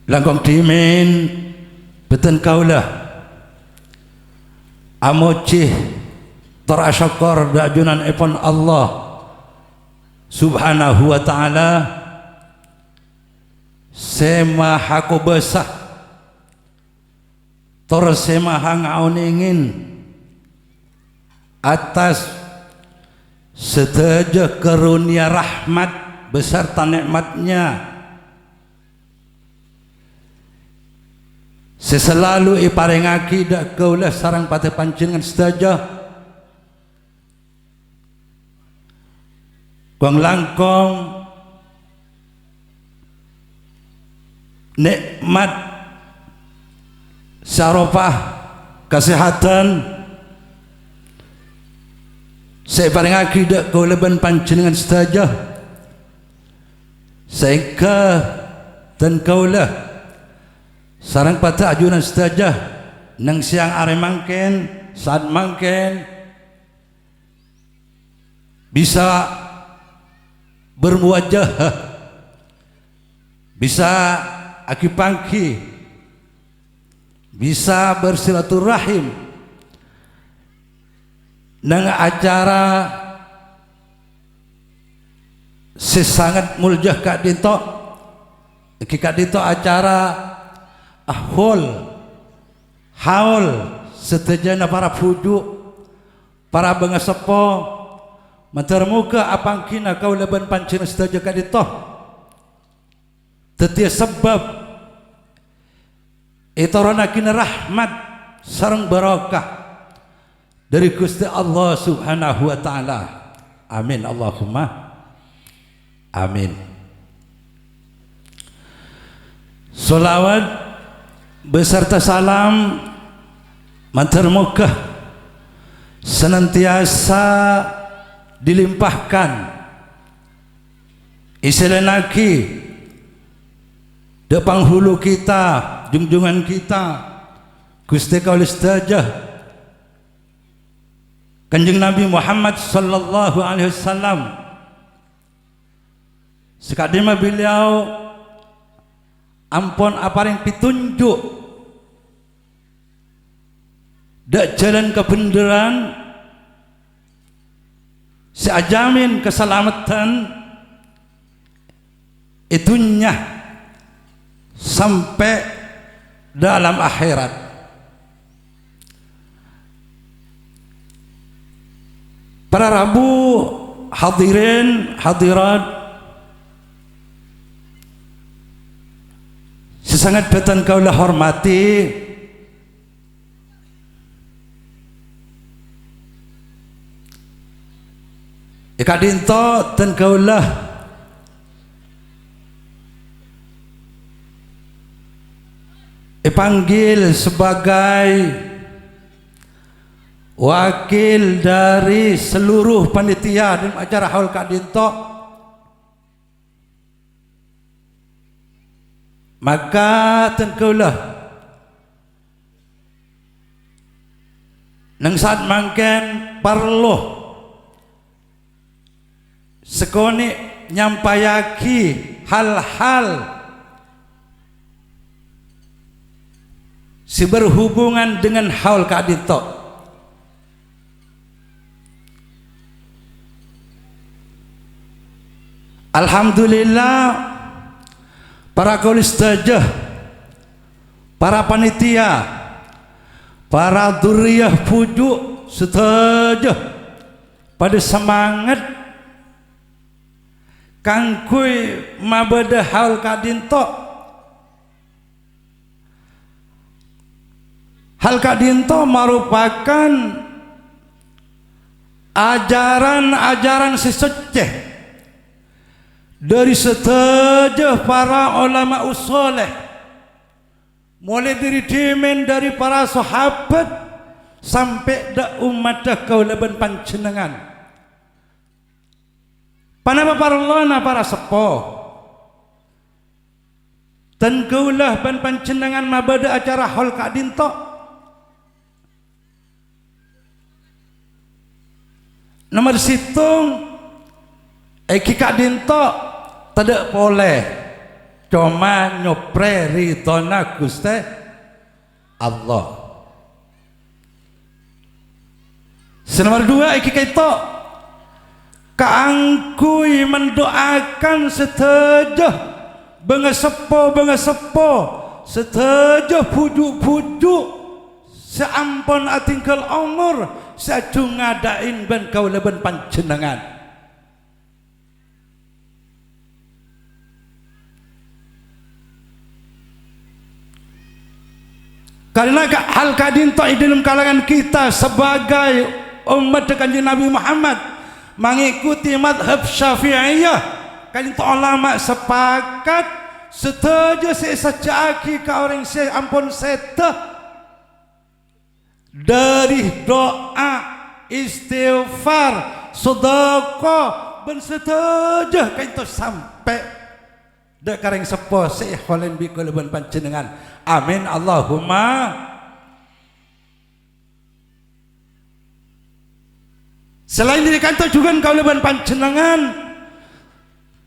Langkong dhimèn bhâdhân kaulâ amojhi tor asokkor dhâ' junanèpon Allah Subhanahu wa Ta'ala, Sè Maha Kobâsa, tor Sè Maha Ngaonèngè attas sadhâjâ karunia rahmat beserta nikmatnya sè salalu èparèngaghi dâ' kaulâ sareng padâ panjhennengngan sadhâjâ. Kong-langkong nè'mat sè aropa kasèhadhân sè èparèngaghi dâ' kaulâ bân panjhennengngan sadhâjâ, saèngghâ dân kaulâ sareng padâ ajunan sadhâjâ neng sèyang arè mangkèn, saat mangkèn, bisa bermuwajahah, bisa aghi-pangghi, bisa bersilaturahim neng acara sè sanget molja ka'dinto, èngghi ka'dinto acara ahwal, haul sadhâjâna para bhuju', para bângaseppo, mandhâr moghâ apangghina kaulâ bân panjhennengngan sadhâjâ ka'dinto dhâddhiyâ sabâb ètoronnaghina rahmat sareng barokah dhâri Ghustè Allah Subhanahu wa Ta'ala. Amin, Allahumma amin. Sholawat beserta salam mandhâr moghâ senantiasa dilimpahkan, èsèlènaghi dâ' panghulu kita, junjungan kita, Ghustè kaulâ sadhâjâ, Kanjeng Nabi Muhammad sallallahu alaihi wasallam, sè ka'dimma beliau ampon aparèng pètonjhu' dâ' jhâlân kabhendherran sè ajhâmin kasalameddhân è dhunnya sampè' dâlem akhèrat. Para rabu hadirin hadirat sè sanget bhâdhân kaulâ hormadhi, è ka'dinto dân kaulâ èpanggil sebagai wakil dari seluruh panitia dâlem acara haul ka'dinto. Maka dân kaulâ neng saat mangkèn parlo sakonè' nyampayaghi hal-hal sè berhubungan dengan haul ka'dinto. Alhamdulillah, para kaulâ sadhâjâ, para panitia, para duriyah bhuju' sadhâjâ padâ semangat kaangghuy mabâdâ haul ka'dinto. Hal ka'dinto maropakan ajaran-ajaran sè soccè dhâri sadhâjâ para olama'us shaleh, molaè dhâri dhimèn dhâri para sahabat sampè' dâ' ommaddhâ kaulâ bân panjhennengngan. Ponapa parlona para seppo? Dân kaulâ bân panjhennengngan mabâdâ acara haul ka'dinto. Nomer sèttong, èngghi ka'dinto tadâ' polè, coma nyoprè ridhona Ghustè Allah. Sè nomer duwâ' èngghi ka'dinto kaangghuy mendoakan sadhâjâ Bângaseppo-bângaseppo, sadhâjâ bhuju'-bhuju' sè ampon adhingghâl omor, sè ajhung ngadâ'in bân kaulâ bân panjhennengngan. Karena ka-, hal ka'dinto è dâlem kalangan kita sebagai ommaddhâ Kanjeng Nabi Muhammad mangikuti madhab Syafi'iyah, ka'dinto ulama sepakat sadhâjâ sè èsajjhâ'aghi ka orèng sè ampon sèdhâ, dhâri du'a, istighfar, sadhâka, bân sadhâjâ ka'dinto sampè' dâ' ka rèng seppo sè èholèn bi' kaulâ bân panjhennengngan. Amin, Allahumma. Salaèn dhâri ka'dinto jhughân kaulâ bân panjhennengngan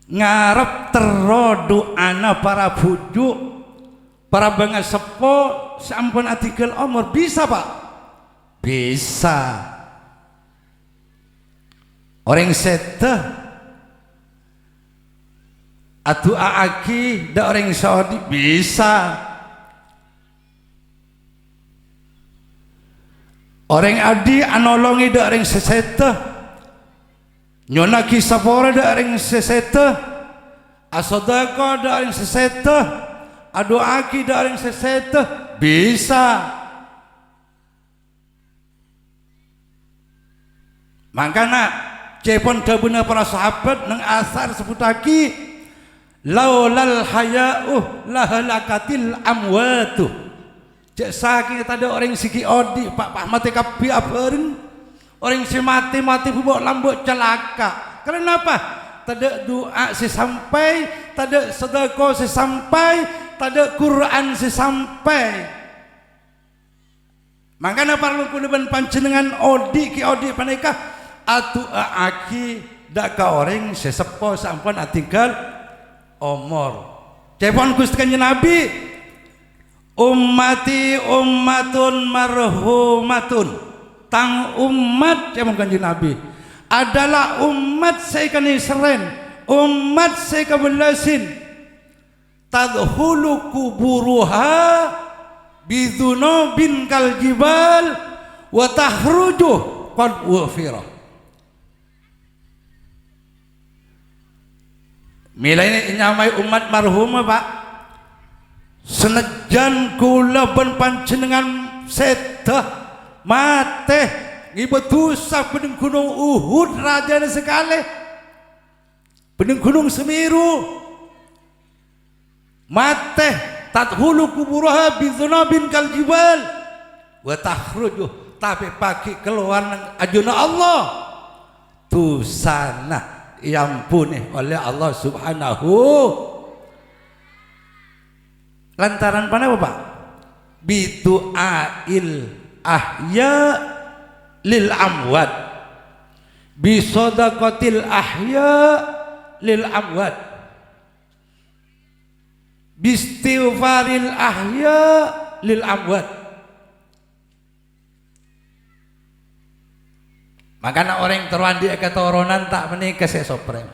ngarep terro du'ana para bhuju', para bângaseppo sè ampon adhingghâl omor. Bisa, Pa'? Bisa. Orèng sèdhâ adu'a'aghi dâ' orèng sè odi', bisa. Orèng odi' anolongè dâ' orèng sè sèdhâ, nyona'aghi sapora dâ' orèng sè sèdhâ, asodâko dâ' orèng sè sèdhâ, adu'a'aghi dâ' orèng sè sèdhâ, bisa. Mangkana, ca'èpon dhâbuna para sahabat neng asar sebbhuttaghi, "Laulal haya'u lahalakatil amwatu." Jhâ' sakènga tadâ' orèng sè ghi' odi', Pa', Pa', matè kabbhi abhâreng. Orèng sè matè, matè bâ'-lambâ' calaka'. Karana apa? Tadâ' du'a sè sampè', tadâ' sadâko sè sampè', tadâ' Qur'an sè sampè'. Mangkana parlo kaulâ bân panjhennengngan odi' ghi' odi' panèka adu'a'aghi dâ' ka orèng sè seppo sè ampon adhingghâl omor. Ca'èpon Ghustè Kanjeng Nabi, "Ummati ummatun marhumatun." Tang ommat, ca'èpon Kanjeng Nabi, adalah ommat sè èkanèserrèn, ommat sè èkabellasèn. "Tadkhulu quburuha bidzunubin kal jibal wa takhruju qad ghufira." Mèla ènyamaè ommat marhumah, Pa'. Sanajjân kaulâ bân panjhennengngan sèdhâ matè ngèbâ dhusa bhândheng Ghunong Uhud rajâna sakalè, bhândheng Ghunong Semeru, matè, "Tadkhulu quburuha bidzunubin kal jibal, wa takhruju," tapè paghi' kalowar neng ajunanna Allah, dhusana èamponè olè Allah Subhanahu. Lantaran ponapa, Pa'? "Bidu'ail ahya lil amwat, bisadaqatil ahya lil amwat." "Bistighfaril ahya lil amwat." Mangkana orèng terro andi' katoronan ta' panèka sè soprèm.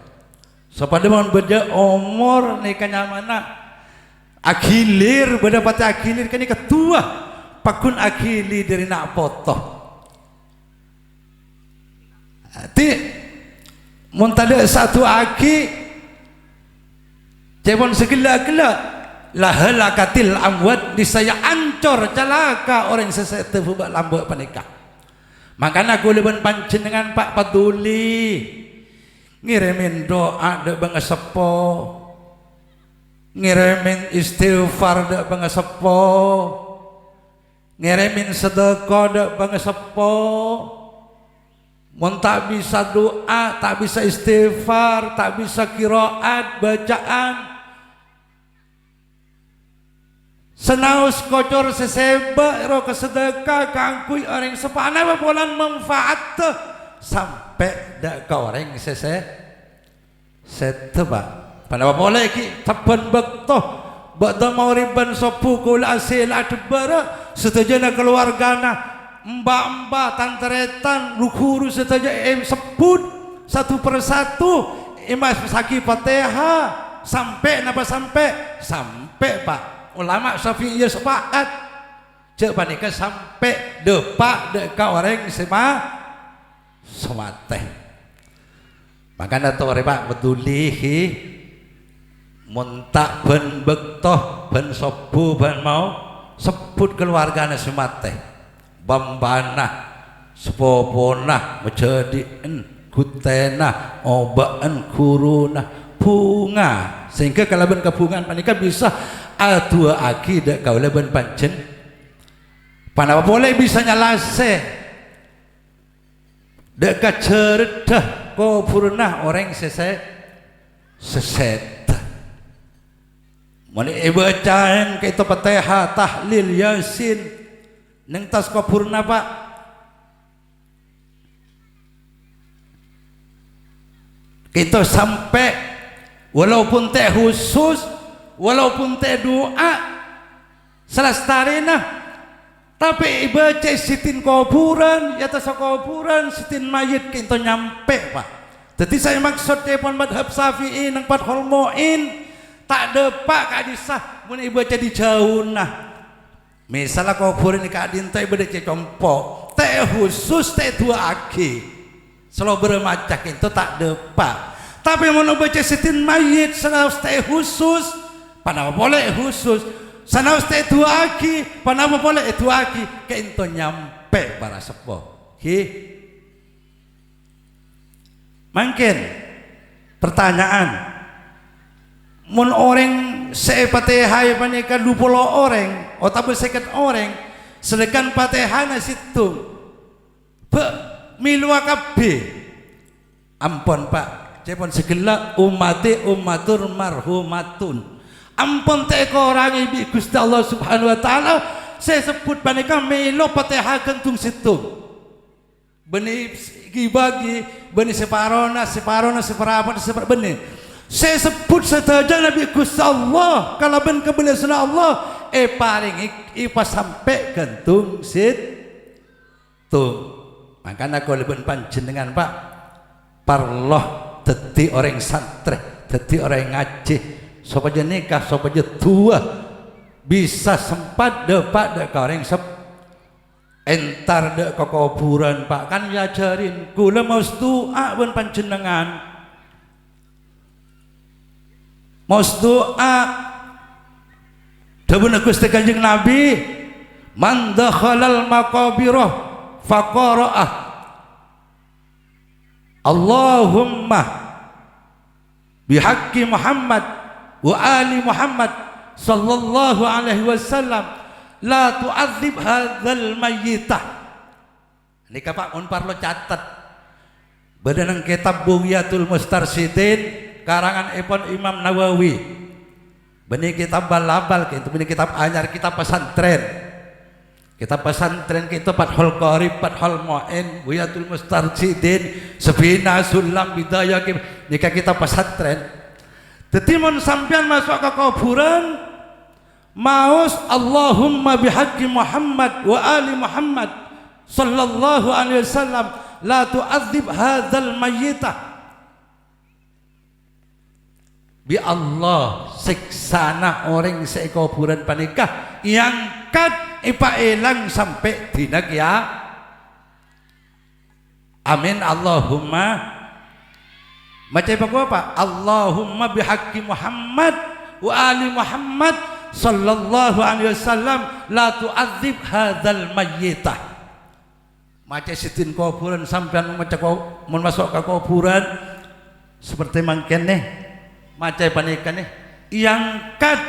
Sopadâ mon bâdâ omor nèka nyamana agilir, bâdâ patè agilir ka'nèka duwâ, paggun agili dâri na' poto. Dhâddhi, mon tadâ' sè adu'aaghi, ca'èpon sè ghellâ'-ghellâ', "Lahalakatil amwat," niscaya ancor, calaka orèng sè sèdhâ bâ'-lambâ' panèka. Mangkana kaulâ bân panjhennengngan, Pa', paduli ngèrèmèn du'a dâ' bângaseppo, ngèrèmèn istighfar dâ' bângaseppo, ngèrèmèn sadâka dâ' bângaseppo. Mon ta' bisa du'a, ta' bisa istighfar, ta' bisa qiraat, bâca'an, sanaos kocor sè sèbâ' ro ka sadâka kaangghuy orèng sè pa-, ponapa polana manfaatta sampè' dâ' ka orèng sè sè-, Sèdhâ, Pa'. Ponapa polè ghi' sabbhân bâkto bâdâ maghriban sobbhu kaulâ asèla adhâbbhârâ, sadhâjâna kalowarghâna, emba'-emba', tan-tarètan, ru-ghuru sadhâjâ èsebbhut satu persatu, èmaossaghi Fatihah. Sampè' napa sampè'? Sampè', Pak. Ulama Syafi'iyah sepakat. Jhâ' panèka sampè' dâpa' dâ' ka orèng sè ma-, sè matè. Mangkana torè, Pak, peduli, ghi. Mon ta' bân bâkto, bân sobbhu, bân mao, sebbhut kalowargana sè matè. Bâmbâna, sapopona, majhâdhi'en, ghutèna, obâ'en, ghuruna, bhunga. Sehingga kalabân kabhunga'an panèka bisa adu'aaghi dâ' kaulâ bân panjhen-, panapa polè bisa nyalasè dâ' ka jhârâddhâ kobhurânna orèng sè sè-, sè sèdhâ. Mon èbâca'aghi ka'dinto Fatihah, tahlil, Yasin, neng attas kobhurânna, Pak. Ka'dinto sampè', walaupun ta' khusus, walaupun ta' du'a, salastarèna, tapè èbâca sèddhina kobhurân, è attassa kobhurân, sèddhina mayyit ka'dinto nyampè, Pak. Dhâddhi sè èmaksod ca'èpon madhab Syafi'i neng Fathul Mu'in, ta' dâpa' ka'dissa' mon èbâca è jhâuna. Misalla kobhurân è ka'dinto è bâdâ è compo', ta' khusus ta' èdu'aaghi. Salobârâ maca ka'dinto ta' dâpa'. Tapè mon èbâca sèddhina mayyit, sanaos ta' khusus, ponapa polè khusus, sanaos ta' èdu'aaghi, ponapa polè èdu'aaghi, ka'dinto nyampè para seppo. Ghi. Mangkèn, pertanyaan, mon orèng sè èpatèhaè panèka dupolo orèng otabâ sèket orèng, sadhâddhiyâ patèhana sèttong, bâ' mèlowa kabbhi. Ampon, Pak, ca'èpon sè ghellâ', ummati ummatun marhumatun. Ampon ta' èkorangè bi' Ghustè Allah Subhanahu wa Ta'ala, sè èsebbhut panèka mèlo patèha ghântung sèttong. Bânnè ghi-bâghi, bânnè saparona, saparona, saparapat, sapar-, bânnè. Sè èsebbhut sadhâjâna bi' Ghustè Allah, kalabân kabellâsânna Allah, èparèngè, èpasampè' ghântung sèttong. Mangkana kaulâ bân panjhennengngan, Pak, parlo dhâddhi orèng santrè, dhâddhi orèng ngajhi, sopajâ nèka, sopajâ du'a bisa sempat dâpa' dâ' ka orèng sep-, Entar dâ' ka kobhurân, Pak, kan èajhârin, kaulâ maos du'a bân panjhennengngan. Maos du'a. Dhâbuna Ghustè Kanjeng Nabi, "Man dakhalal maqabira faqara'a." Allahumma bihaqqi Muhammad wa ali Muhammad sallallahu alaihi wasallam, la tu'adzib hadzal mayyita. Nèka, Pak, mon parlo catet. Bâdâ neng kètab Bughyatul Mustarsyidin, karangan èpon Imam Nawawi. Bânnè kètab bal-abal, kènto bânnè kètab anyar, kètab pesantren. Kètab pesantren kènto Fathul Qorib, Fathul Mu'in, Bughyatul Mustarsyidin, Safina, Sullam, Bidayah, kè-, nèka kètab pesantren. Dhâddhi, mon sampèyan maso' ka kobhurân, maos, "Allahumma bihaqqi Muhammad wa ali Muhammad sallallahu alaihi wasallam, la tu'adzib hadzal mayyita." Bi' Allah, sèksana orèng sè è kobhurân panèka èangkat, èpaèlang sampè' dina kèya-, amin, Allahumma. Maca èpakowa, Pak? "Allahumma bihaqqi Muhammad wa ali Muhammad sallallahu alaihi wasallam, la tu'adzib hadzal mayyita." Maca sèddhina kobhurân, sampèyan maca ko-, mon maso' ka kobhurân, saperti mangkèn, nè. Maca panèka, nè. Èangkat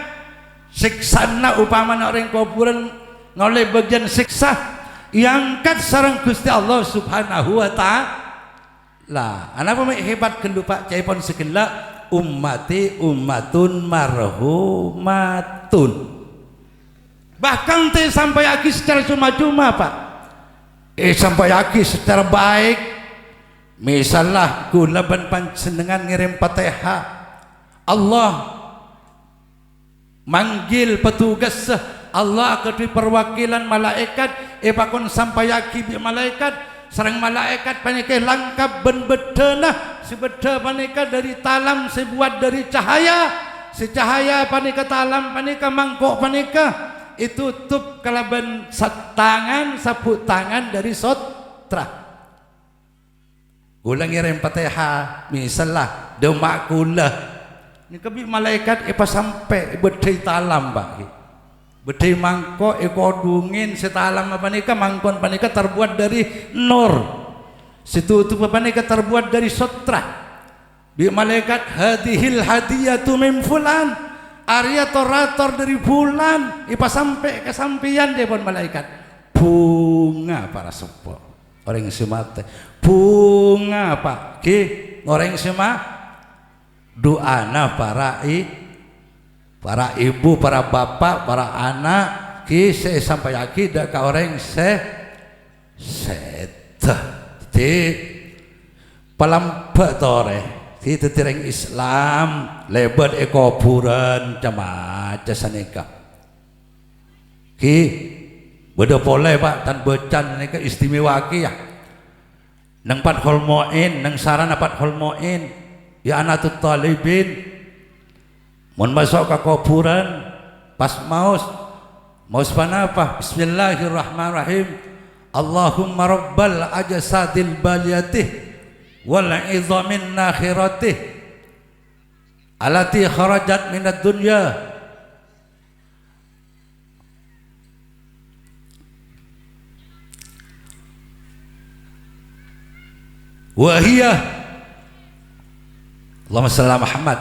sèksana, upamana orèng kobhurân ngaollè bâgiyân sèksa, èangkat sareng Ghustè Allah Subhanahu wa Ta'ala. Anapa mè' hebat ghâllu, Pak? Ca'èpon sè ghellâ', "Ummati ummatun marhumatun." Bahkan ta' èsampèyaghi sacara coma-coma, Pak. Èsampèyaghi sacara baik. Misalla, kaulâ bân panjhennengngan ngèrèm Fatèha. Allah manggil petugas, Allah aghâdhuwi perwakilan malaèkat, èpakon sampèyaghi bi' malaèkat, Sareng malaèkat panèka langkap bân bâddhâna, sè bâddhâ panèka dhâri talam sè buwat dhâri cahaya, sè cahaya panèka talam panèka mangko' panèka ètotop kalabân sat-, tangan, sabbu' tangan dhâri sottra. Kaulâ ngèrèm Fatihah, misalla, dhâmma' kaulâ. Nèka bi' malaèkat èpasampè' bâddhâi talam, Pak. Bâddhâi mangko' èkodhungè sè talamma panèka, mangkon panèka terbuat dhâri nur. Sè totobhâ panèka terbuat dhâri sottra. Bi' malaèkat, "Hadzihil hadiyatu min fulan." Arèya tor-ator dhâri fulan, èpasampè' ka sampèyan, dhâbuna malaèkat. Bhunga para seppo. Orèng sè matè. Bhunga, Pak. Ghi, orèng sè ma-, du'ana para i-, para ibu, para bapa', para ana', ghi sè èsampèyaghi dhâ' ka orèng sè sèdhâ. Dhâddhi, palambâ' torè. Ghi dhâddhi rèng Islam, lèbât è kobhurân, ca-maca sanèka. Ghi, bâdâ polè, Pak, tan bâcana nèka istimewa kèya. Neng Fathul Mu'in, neng sarana Fathul Mu'in, I'anatut Thalibin. Mon maso' ka kobhurân, pas maos. Maos ponapa? Bismillahirrahmanirrahim. Allahumma rabbal ajsadil baliyati wal idhamin nakhirati allati kharajat minad dunya. Wa hiya, Allahumma shalli ala Muhammad.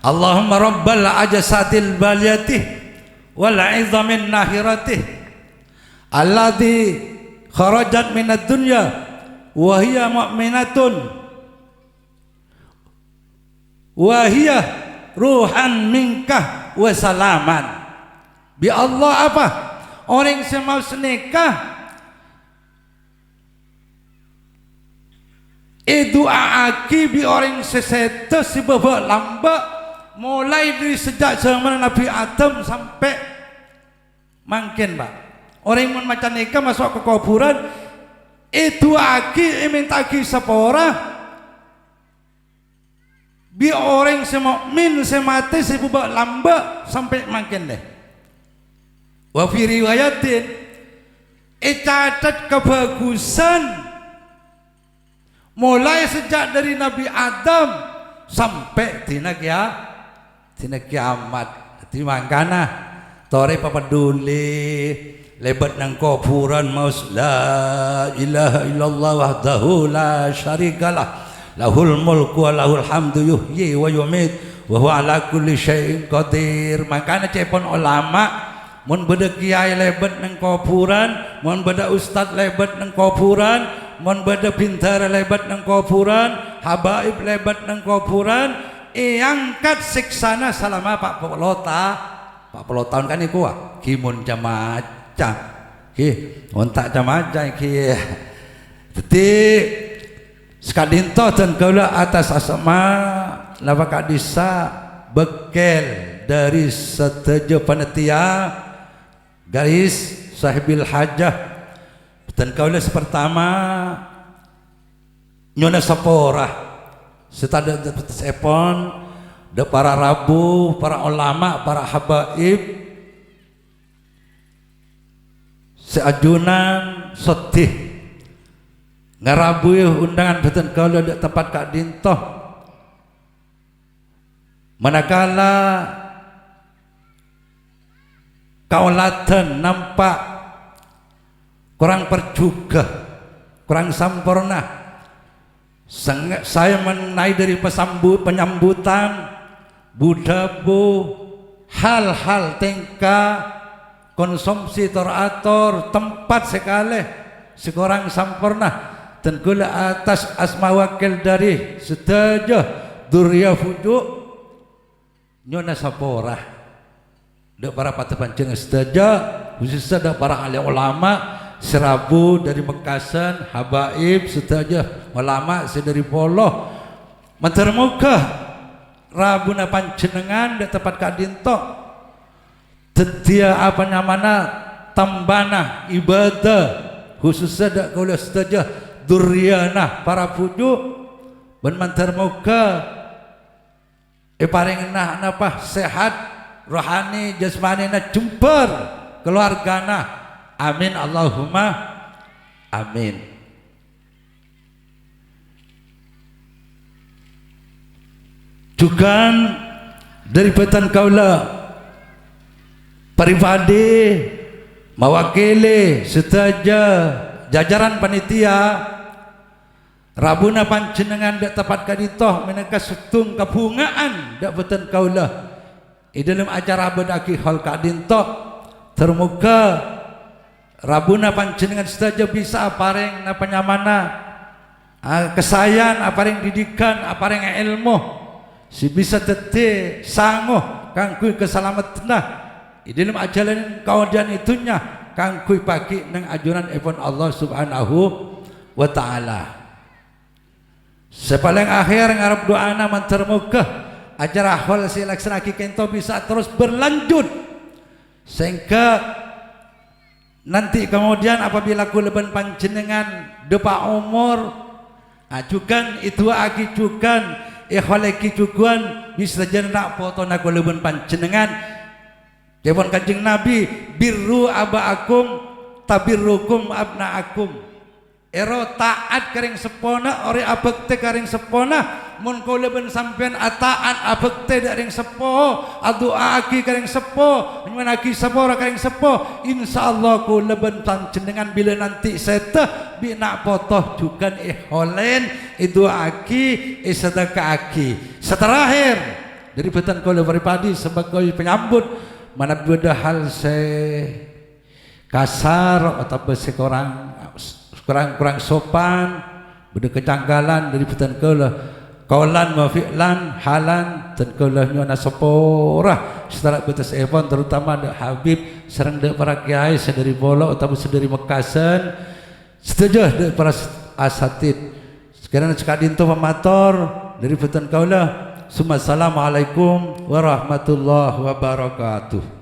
Allahumma rabbal ajsadil baliyati wal idhamin nakhirati allati kharajat minad dunya wa hiya mu'minatun. Wa hiya ruhan minka wa salaman. Bi' Allah apa? Orèng sè maos nèka èdu'a'aghi bi' orèng sè sèdhâ sè bâbâ' lambâ', molaè dhâri sejjhâ' jhâmanna Nabbhi Adam sampè' mangkèn, Pak. Orèng mon maca nèka maso' ka kobhurân, èdu'a'aghi, èmènta'aghi sapora. Bi' orèng sè mo'min sè matè sè bâbâ' lambâ' sampè' mangkèn, lè. Wa fi riwayatin, ècatet kabhâghusân molaè sejjhâ' dhâri Nabbhi Adam sampè' dina kèya-, dina kèyamat. Dhâddhi mangkana, torè papaduli, lèbât neng kobhurân maos, "La ilaha illallah wahdahu la syarikalah, lahul mulku wa lahul hamdu yuhyi wa yumiit, wa huwa ala kulli syai'in qadir." Mangkana ca'èpon olama, mon bâdâ kèyaè lèbât neng kobhurân, mon bâdâ ustad lèbât neng kobhurân, mon bâdâ bhindhârâ lèbât neng kobhurân, habaib lèbât neng kobhurân, èangkat sèksana salama pa' polo ta-, Pa' polo taon kan èkowa, ghi mon ca-maca. Ghi, mon ta' ca-maca ghi. Dhâddhi, saka'dinto dân kaulâ atas asma napa ka'dissa' bâkkèl dhâri sadhâjâ panitia Garis Sahibil Hajah. Dân kaulâ sè partama, nyo'ona sapora sè tadâ' bâtessèpon, dhâ' para rabu, para olama, para habaib sè ajunan soddhi ngarabuwi ondhângan bhâdhân kaulâ dhâ' tempat ka'dinto. Manakala kaoladhân nampa' korang parjhughâ, korang samporna, seng-, saè mennaè dhâri pasambu-, panyambutan, bu-dhâbu, hal-hal tèngka, konsumsi tor-ator, tempat sè kalè sè korang samporna, dân kaulâ atas asma wakil dhâri sadhâjâ duriyah fuju', nyo'ona sapora dhâ' para padâ panjhennengngan sadhâjâ, khusussa dhâ' para alim olama sè rabu dhâri Mekkasân, habaib sadhâjâ, olama sè dhâri polo. Mandhâr moghâ rabuna panjhennengngan dhâ' tempat ka'dinto dhâddhiyâ apa nyamana tambâna ibâdâ, khusussa dhâ' kaulâ sadhâjâ, duriyana para bhuju', bân mandhâr moghâ èparèngana napa, sehat rohani, jasmanina jembhâr, keluargana. Amin, Allahumma amin. Jhughân dhâri bhâdhân kaulâ pribadi, mawakili sadhâjâ jajaran panitia, rabuna panjhennengngan dâ' tempat ka'dinto mènangka settong kabhungaan dâ' bhâdhân kaulâ è dâlem acara abâdhâ'aghi hol ka'dinto. Dhâr moghâ rabuna panjhennengngan sadhâjâ bisa aparèng napa nyamana, a, kasaèyan, aparèng dhidhighân, aparèng èlmo sè bisa dhâddhi sango kaangghuy kasalameddhânna è dâlem ajhâlân kaodi'ân è dhunnya kaangghuy paghi' neng ajunan èpon Allah Subhanahu wa Ta'ala. Sè palèng akhèr ngarep du'âna mandhâr moghâ acara hol sè èlaksana'aghi ka'dinto bisa terros berlanjut, sehingga nanti kemudian apabila kaulâ bân panjhennengngan dâpa' omor, a, jhughân èdu'â'aghi jhughân, èholèghi jhughân, bisa jhâ' na' potona kaulâ bân panjhennengngan. Dhâbuna Kanjeng Nabi, "Birru aba'akum tabirrukum abna'akum." Èrèng ta'at ka rèng seppona, orèng abhâktè ka rèng seppona. Mon kaulâ bân sampèyan ata'at, abhâktè dâ' rèng seppo, adu'â'aghi ka rèng seppo, nyuwunaghi sapora ka rèng seppo, insyaallah kaulâ bân panjhennengngan bilâ nanti sèdhâ bi' na' poto jhughân èholèn, èdu'â'aghi, èsadhâkaaghi. Sè terakhir, dhâri bhâdhân kaulâ pribadi sebagai penyambut, manabi bâdâ hal sè kasar otabâ sè korang, korang-korang sopan, bâdâ kacanggalan dhâri bhâdhân kaulâ, qaulan wa fi'lan, halan, bhâdhân kaulâ nyo'ona sapora satèya bâtessèpon, terutama dâ' Habib sareng dâ' para kèyaè sè dhâri Polo otabâ sè dhâri Mekkasân, sadhâjâ dâ' para asatid. Sakalèyan saka'dinto pamator dhâri bhâdhân kaulâ. Summa assalamualaikum warahmatullahi wabarakatuh.